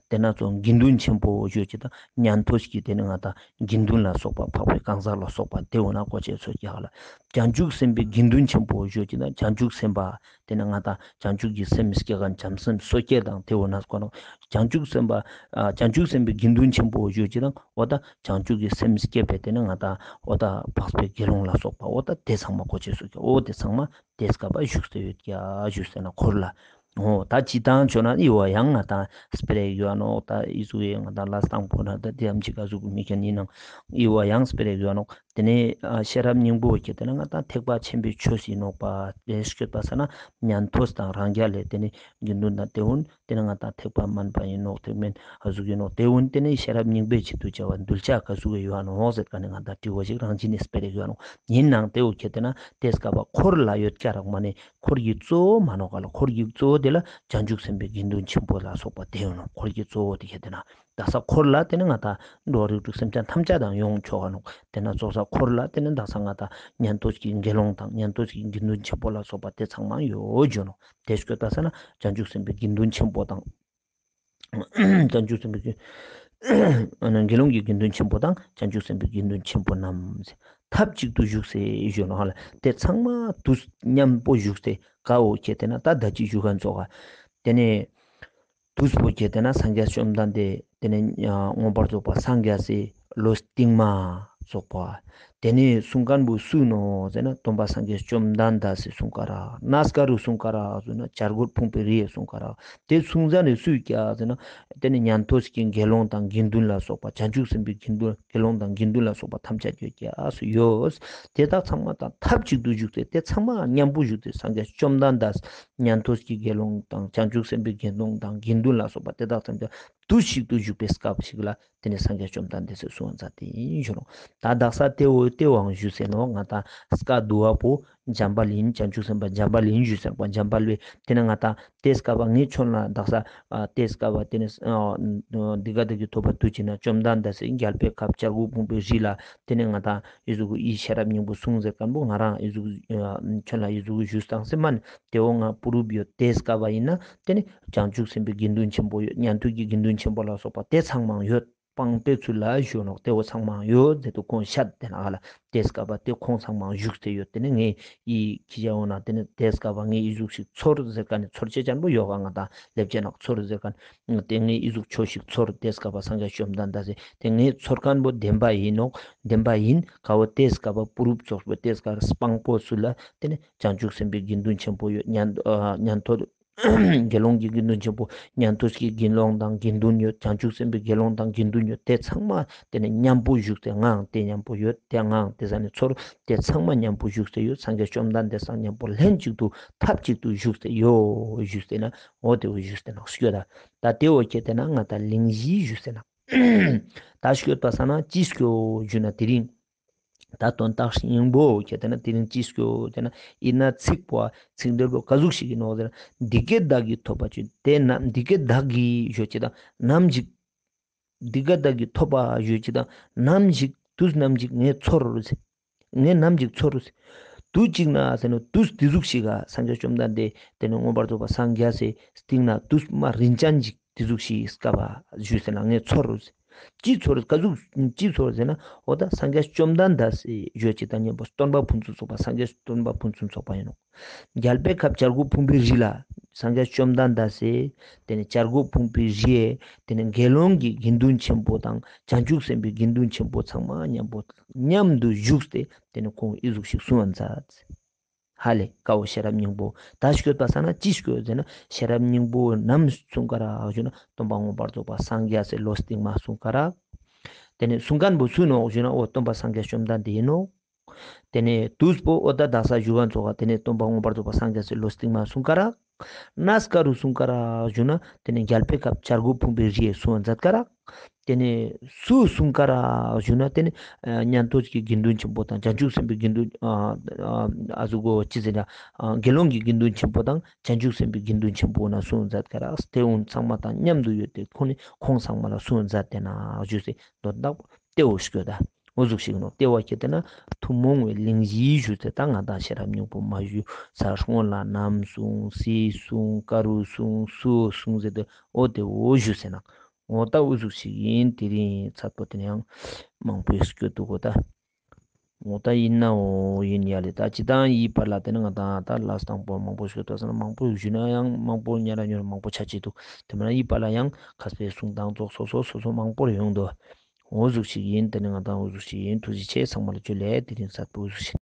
དེ་ན་ཚོ་དགེ་འདུན་ཆེན་པོ་ཞུ་ཅིག་དང་ཉན་ཐོས་ཀྱི་དེ་ནི་ང་དང་དགེ་འདུན་ལ་སོགས་པ་འཕགས་པའི་གང་ཟག་ལ་སོགས་པ་དེ་འོ་ན་གོ་ཆེ་སོས་རྒྱག་ལ་བྱང་ཆུབ་སེམས་དཔའི་དགེ་འདུན་ཆེན་པོ་ཞུ་ཅིག་དང་བྱང་ཆུབ་སེམས་དཔའ། དེ་ནས་ང་དང་བྱང་ཆུབ་ཀྱི་སེམས་སྐྱེ་ག་བྱམས་སེམས་སོ་སྐྱེ་དང་དེ་འོ་ན་སྐོར་ནོ། བྱང་ཆུབ་སེམས་དཔའ། ཨ་བྱང་ཆུབ་སེམས་དཔའི་དགེ་འདུན་ཆེན་པོ་ཞུ་ཅིག་དང་འོ་ད་བྱང་ཆུབ་ཀྱི་སེམས་སྐྱེ་བས་དེ་ནས་ང་དང་འོ་ད་འཕགས་པའི་དགེ་སློང་ལ་སོགས་པ་འོ་ད་དེ་ཚང་མ་གོ་ཆེ་སོ་ཀྱ་འོ་དེ་ཚང་མ་དེ་སྐབས་པ་བཞུགས་སེ་ཡོད་ཀྱ་བཞུགས་སེ་ན་འཁོར་ལ། འོ་ད་ཅི་དང་བྱོས་ན་ཨི་བ་ཡང་ང་དང་སྤེ་ར་ཡོད་ནོ་ད་ཨི་ཟུ་ཡེ་ང་དང་ལ་སྟངས་པོ་ན་ད་དེ་ཡམ་ཅིག་ག་ཟུག་མི་ཁྱ་ནི་ནང་ཨི་བ་ཡང་སྤེ་ར་ཡོད་ནོ། དེ་ནས་ཨ་ཤེས་རབ་སྙིང་པོ་ཁྱེད་དེ་ན་ང་དང་ཐེག་པ་ཆེན་པོའི་ཆོས་ཡིན་ནོག་པ། དེ་སྐྱོད་པ་ས་ན་ཉན་ཐོས་དང་རང་རྒྱལ་ལས་དེ་ནས་དགེ་འདུན་དང་དེ་འུན་དེ་ནས་ང་དང་ཐེག་པ་དམན་པ་ཡིན་ནོག་ཐེག་དམན་ཨ་ཟུག་ཡིན་ནོག་དེ་འུན་དེ་ནས་ཤེས་རབ་སྙིང་པོའི་ཆེད་དུ་བྱ་བ་གདུལ་བྱ་ག་ཟུག་ཡོད་ནོག་ཟེར་ག་ནས་ང་དང་དྲི་བ་ཞིག་རང་བཞིན་ནས་སྤེལ་ཡོད་ནོག་ཡིན་ནང་དེ་འུ་ཁྱེད་དེ་ན་དེ་སྐབས་པ་འཁོར་ལ་ཡོད་ཀྱ་རག་མ་ནས་འཁོར་གྱི་གཙོ་བོ་མ་ནོག་ག་ལ་འཁོར་གྱི་གཙོ་བོ་ ལ་བྱང་ཆུབ་སེམས་དཔའི་དགེ་འདུན་ཆེན་པོ་ལ་སོགས་པ་དེ་ཡོད་ནོ། འཁོར་གྱི་གཙོ་བོ་དེ་ཁྱེད་དེ་ན། དག་ས་འཁོར་ལ་དེ་ནི་ང་དང་འགྲོ་བ་རིགས་དྲུག་སེམས་ཅན་ཐམས་ཅད་དང་ཡོང་ཆོག་ག་ནོ། དེ་ན་ཚོགས་ས་འཁོར་ལ་དེ་ནི་དག་ས་ང་དང་ཉན་ཐོས་ཀྱི་དགེ་སློང་དང་ཉན་ཐོས་ཀྱི་དགེ་འདུན་ཆེན་པོ་ལ་སོགས་པ་དེ་ཚང་མ་ཡོད་བརྗོད་ནོ། དེ་སྐྱོད་པ་ས་ན་བྱང་ཆུབ་སེམས་དཔའི་དགེ་འདུན་ཆེན་པོ་དང་། བྱང་ཆུབ་སེམས་དཔའི་དགེ་སློང་གི་དགེ་འདུན་ཆེན་པོ་དང་བྱང་ཆུབ་སེམས་དཔའི་དགེ་འདུན་ཆེན་པོ་རྣམས་ཐབས་གཅིག་ཏུ་བཞུགས་སེ་བཞུགས་ནོ་ཧ་ལ། དེ་ཚང་མ་དུས་མཉམ་པོ་བཞུགས་སེ་དཀའ་བོ་ཁྱེད་དེ་ན་ད་ད་ཅི་བཞུགས་ག་ཚོགས་ག་དེ་ནས། དུས་པོ་ཁྱེད་དེ་ན་སངས་རྒྱས་བཅོམ་ལྡན་འདས་དེ་ནས་མངོན་པར་རྫོགས་པ་སངས་རྒྱས་སེ་ལོ་སྟིང་མ་ཚོགས་པ། དེ་ནས་གསུང་མཁན་པོ་སུ་ནོ་ཟེར་ན་སྟོན་པ་སངས་རྒྱས་བཅོམ་ལྡན་འདས་སེ་གསུང་ཀ་ར། གནས་ག་རུ་གསུང་ཀ་ར་ཟེར་ན་བྱ་རྒོད་ཕུང་པོའི་རིའི་གསུང་ཀ་ར། དེ་གསུང་ས་ནས་སུས་ཀྱ་ཟེར་ན། དེ་ནི་ཉན་ཐོས་ཀྱི་དགེ་སློང་དང་དགེ་འདུན་ལ་སོགས་པ་བྱང་ཆུབ་སེམས་དཔའི་དགེ་འདུན་དགེ་སློང་དང་དགེ་འདུན་ལ་སོགས་པ་ཐམས་ཅད་ཀྱི་ཀྱ་སུ་ཡོད། དེ་དག་ཚང་མ་དང་ཐབས་གཅིག་ཏུ་བཞུགས་ཏེ་དེ་ཚང་མ་མཉམ་པོ་བཞུགས་ཏེ་སངས་རྒྱས་བཅོམ་ལྡན་འདས། ཉན་ཐོས་ཀྱི་དགེ་སློང་དང་བྱང་ཆུབ་སེམས་དཔའི་དགེ་སློང་དང་དགེ་འདུན་ལ་སོགས་པ་དེ་དག་ཐམས་ཅད་དུས་གཅིག་ཏུ་བཞུགས་པའི་སྐབས་ཤིག་ལ་དེ་ནི་སངས་རྒྱས་བཅོམ་ལྡན་འདས་སེ་གསུང་བ་མཛད་དེ་ཡིན་ཞུ་རུང་། ད་དག་ས་དེ་འོ་དེ་བའང་ཞུ་ཟེར་ནོ། ང་དང་སྐ་དུ་བ་པོ་འཇམ་དཔལ་ཡིན། བྱང་ཆུབ་སེམས་དཔའ་འཇམ་དཔལ་ཡིན་ཞུ་ཟེར་པ་འཇམ་དཔལ་བས་དེ་ནི་ང་དང་དེ་སྐབས་ངའི་ཆོན་ལ་དག་ས་དེ་སྐབས་དེ་ནི་འདི་ག་དག་གི་ཐོབ་པ་དུས་ཅི་ན་བཅོམ་ལྡན་འདས་སེ་རྒྱལ་པོའི་ཁབ་བྱ་རྒོད་ཕུང་པོའི་རི་ལ་དེ་ནི་ང་དང་ཡི་ཟུག་ཡི་ཤེས་རབ་སྙིང་པོ་གསུང་ཟེར་མཁན་པོ་ང་རང་ཡི་ཟུག་ཆོན་ལ་ཡི་ཟུག་ཞུ་སྟངས་སེ་མན། དེ་འོ་ང་པུ་རུབ་ཡོད་དེ་སྐབས་ཡིན་ན་དེ་ནི་བྱང་ཆུབ་སེམས་དཔའི་དགེ་འདུན་ཆེན་པོ་ཡོད། ཉན་ཐོས་ཀྱི་དགེ་འདུན་ཆེན་པོ་ལ་སོགས་པ་དེ་ཚང་མ་ཡོད། སྤངས་པའི་ཚུལ་ལ་ཞུ་ནོག་དེ་འོ་ཚང་མ་ཡོད་དེ་དུ་ཁོང་ཤད་དེ་ན་ཧ་ལ་དེ་སྐབས་དེ་ཁོང་ཚང་མ་བཞུགས་ཏེ་ཡོད། དེ་ནི་ངས་ཡི་ཁྱི་ཅག་འོ་ན་དེ་ནི་དེ་སྐབས་ངས་ཡི་ཟུག་ཞིག་ཚོར་ཟེར་ག་ནི་ཚོར་ཆེ་ཅན་པོ་ཡོད་ག་ང་དང་ལེབ་ཅེ་ནག་ཚོར་ཟེར་ག་ནི་དེ་ངས་ཡི་ཟུག་ཆོས་ཤིག་ཚོར་དེ་སྐབས་སངས་རྒྱས་བཅོམ་ལྡན་འདས་སེ་དེ་ངས་ཚོར་མཁན་པོ་བདེན་པ་ཡིན་ནོག་བདེན་པ་ཡིན་ག་བོ་དེ་སྐབས་པུ་རུབ་ཚོགས་པོ་དེ་སྐབས་སྤངས་པོ་ཚུལ་ལ་དེ་ནི། བྱང་ཆུབ་སེམས་དཔའི་དགེ་འདུན་ཆེན་པོ་ཡོད། ཉན་ཨ་ཉན་ཐོས་དགེ་སློང་གི་དགེ་འདུན་ཆེན་པོ། ཉན་ཐོས་ཀྱི་དགེ་སློང་དང་དགེ་འདུན་ཡོད། བྱང་ཆུབ་སེམས་དཔའི་དགེ་སློང་དང་དགེ་འདུན་ཡོད། དེ་ཚང་མ་དེ་ནས་མཉམ་པོ་བཞུགས་ཏེ་ངའང་དེ་མཉམ་པོ་ཡོད། དེ་ངའང་དེ་ས་ནས་ཚོར། དེ་ཚང་མ་མཉམ་པོ་བཞུགས་ཏེ་ཡོད། སངས་རྒྱས་བཅོམ་ལྡན་འདས་སང་མཉམ་པོ་ལྷན་ཅིག་ཏུ་ཐབས་ཅིག་ཏུ་བཞུགས་ཏེ་ཡོད། བཞུགས་ཏེ་ན་འོ་དེ་འོ་བཞུགས་ཏེ་ན་སྐྱོ་ད། ད་དེ་འོ་ཁྱེད་དེ་ན་ང་ད་གླིང་བཞི་བཞུགས་ཏེ་ན། ད་སྐྱོ་ད་ས་ན་ཅི་སྐྱོ་བཞུགས་ན་དེ་རིང་། ད་དོན་དག་སྙིང་པོ་ཁྱེད་དེ་ན་དེ་རིང་ཅི་སྐྱོ་དེ་ན་ཡིན་ན་ཚིག་པོ་ཚིག་འགྲེལ་པོ་ག་ཟུག་ཞིག་ཡིན་ནོ་ཟེར་ན་འདི་སྐད་བདག་གིས་ཐོས་པ་ཅི་དེ་ན་འདི་སྐད་བདག་གིས་ཞུ་ཅི་དང་ནམ་ཞིག་འདི་སྐད་བདག་གིས་ཐོས་པ་ཞུ་ཅི་དང་ནམ་ཞིག་དུས་ནམ་ཞིག་ངས་ཚོར་ཟེར། ངས་ནམ་ཞིག་ཚོར་ཟེར། དུས་གཅིག་ན་ཟེར་ན་དུས་དེ་ཟུག་ཞིག་ག་སངས་རྒྱས་བཅོམ་ལྡན་འདས་དེ་ནས་མངོན་པར་རྫོགས་པ་སངས་རྒྱས་སེ་སྟིང་ན་དུས་མ་རིན་ཅན་ཞིག་དེ་ཟུག་ཞིག་སྐབས་བཞུགས་ཟེར་ན་ངས་ཚོར། ཅི་ཚོར་ག་ཟུག་ཅི་ཚོར་ཟེར་ན་འོ་ད་སངས་རྒྱས་བཅོམ་ལྡན་འདས་སེ་ཡོད་ཅི་ད་མཉམ་པོ་སྟོན་པ་ཕུན་སུམ་ཚོགས་པ་སངས་རྒྱས་སྟོན་པ་ཕུན་སུམ་ཚོགས་པ་ཡིན་ནོ། རྒྱལ་པོའི་ཁབ་བྱ་རྒོད་ཕུང་པོའི་རི་ལ་སངས་རྒྱས་བཅོམ་ལྡན་འདས་སེ་དེ་ནས་བྱ་རྒོད་ཕུང་པོའི་རིའི་དེ་ནས་དགེ་སློང་གི་དགེ་འདུན་ཆེན་པོ་དང་བྱང་ཆུབ་སེམས་དཔའི་དགེ་འདུན་ཆེན་པོ་ཚང་མ་མཉམ་པོ་མཉམ་དུ་བཞུགས་ཏེ་དེ་ནས་ཁོང་ཨི་ཟུག་ཞིག་གསུང་བ་མཛད། ཧ་ལས་ཀའོ་ཤེས་རབ་སྙིང་པོ། ད་སྐྱོད་པ་ས་ན་ཅི་སྐྱོད་ཟེར་ན་ཤེས་རབ་སྙིང་པོ་ནམ་གསུང་ག་རག་ཞུ་ན་སྟོན་པ་མངོན་པར་རྫོགས་པ་སངས་རྒྱས་སེ་ལོ་སྟིང་མ་གསུང་ག་རག་དེ་ནས་གསུང་མཁན་པོ་སུ་ནོ་ཞུ་ན་འོ་སྟོན་པ་སངས་རྒྱས་བཅོམ་ལྡན་འདས་ཡིན་ནོ། དེ་ནས་དུས་པོ་འོ་ད་དག་ས་བཞུགས་པ་ཚོགས་དེ་ནས་སྟོན་པ་མངོན་པར་རྫོགས་པ་སངས་རྒྱས་སེ་ལོ་སྟིང་མ་གསུང་ག་རག་གནས་ག་རུ་གསུང་ག་རག་ཞུ་ན་དེ་ནས་རྒྱལ་པོའི་ཁབ་བྱ་རྒོད་ཕུང་པོའི་རིའི་གསུང་བ་མཛད་ག་རག་དེ་ནས་སུ་གསུང་ག་རག་ཞུ་ན་དེ་ནས་ཉན་ཐོས་ཀྱི་དགེ་འདུན་ཆེན་པོ་དང་བྱང་ཆུབ་སེམས་དཔའི་དགེ་འདུན་ཨ་ཟུག་གོ་ཅི་ཟེར་ན་དགེ་སློང་གི་དགེ་འདུན་ཆེན་པོ་དང་བྱང་ཆུབ་སེམས་དཔའི་དགེ་འདུན་ཆེན་པོ་ན་གསུང་མཛད་ག་རག་དེ་འོ་ཚང་མ་དང་མཉམ་དུ་ཡོད་དེ་ཁོང་ནི་ཁོང་ཚང་མ་ལ་གསུང་མཛད་དེ་ན་ཞུ་སེ་དོན་དག་པོ་དེ་འོ་སྐྱོད་ད། འོ་ཟུག་ཞིག་ནོ། ལྟེ་བ་ཁྱེད་དེ་ན་ཐུན་མོང་བའི་གླིང་བཞི་ཞུ་ཚེ་ད་ང་དང་ཤེས་རབ་སྙིང་པོ་མ་ཞུ་ས་སྔོན་ལ་ནམ་གསུང་སྲིད་གསུང་ག་རུ་གསུང་སུ་གསུང་ཟེར་ཏེ་འོ་དེ་འོ་ཞུ་ཟེར་ན། འོ་ད་འོ་ཟུག་ཞིག་ཡིན་དེ་རིང་ཚར་པོ་དེ་ནས་ཡང་མང་པོའི་སྐྱོ་འདུག་གོ་ད། འོ་ད་ཡིན་ན་འོ་ཡིན་ཡ་ལེ་ད་ཅི་དང་ཡིད་པ་ལ་དེ་ནི་ང་དང་ད་ལ་སྟངས་པོ་མང་པོ་ཞུ་ད་ཟེར་ན་མང་པོ་ཞུ་ན་ཡང་མང་པོ་ཉ་ར་ཉོ་ར་མང་པོ་ཆ་ཅི་འདུག་དེ་མ་ན་ཡིད་པ་ལ་ཡང་ཁ་སྤེ་གསུང་དང་ཚོགས་སོ་སོ་སོ་སོ་མང་པོ་ཡོང་འདུག་འོ་ཟུག་ཞིག་ཡིན། དེ་ནི་ང་དང་འོ་ཟུག་ཞིག་ཡིན། ཐུགས་རྗེ་ཆེ། ཚང་མ་ལ་ཇུ་ལེ། དེ་རིང་གསར་པོ་འོ་ཟུག་ཞིག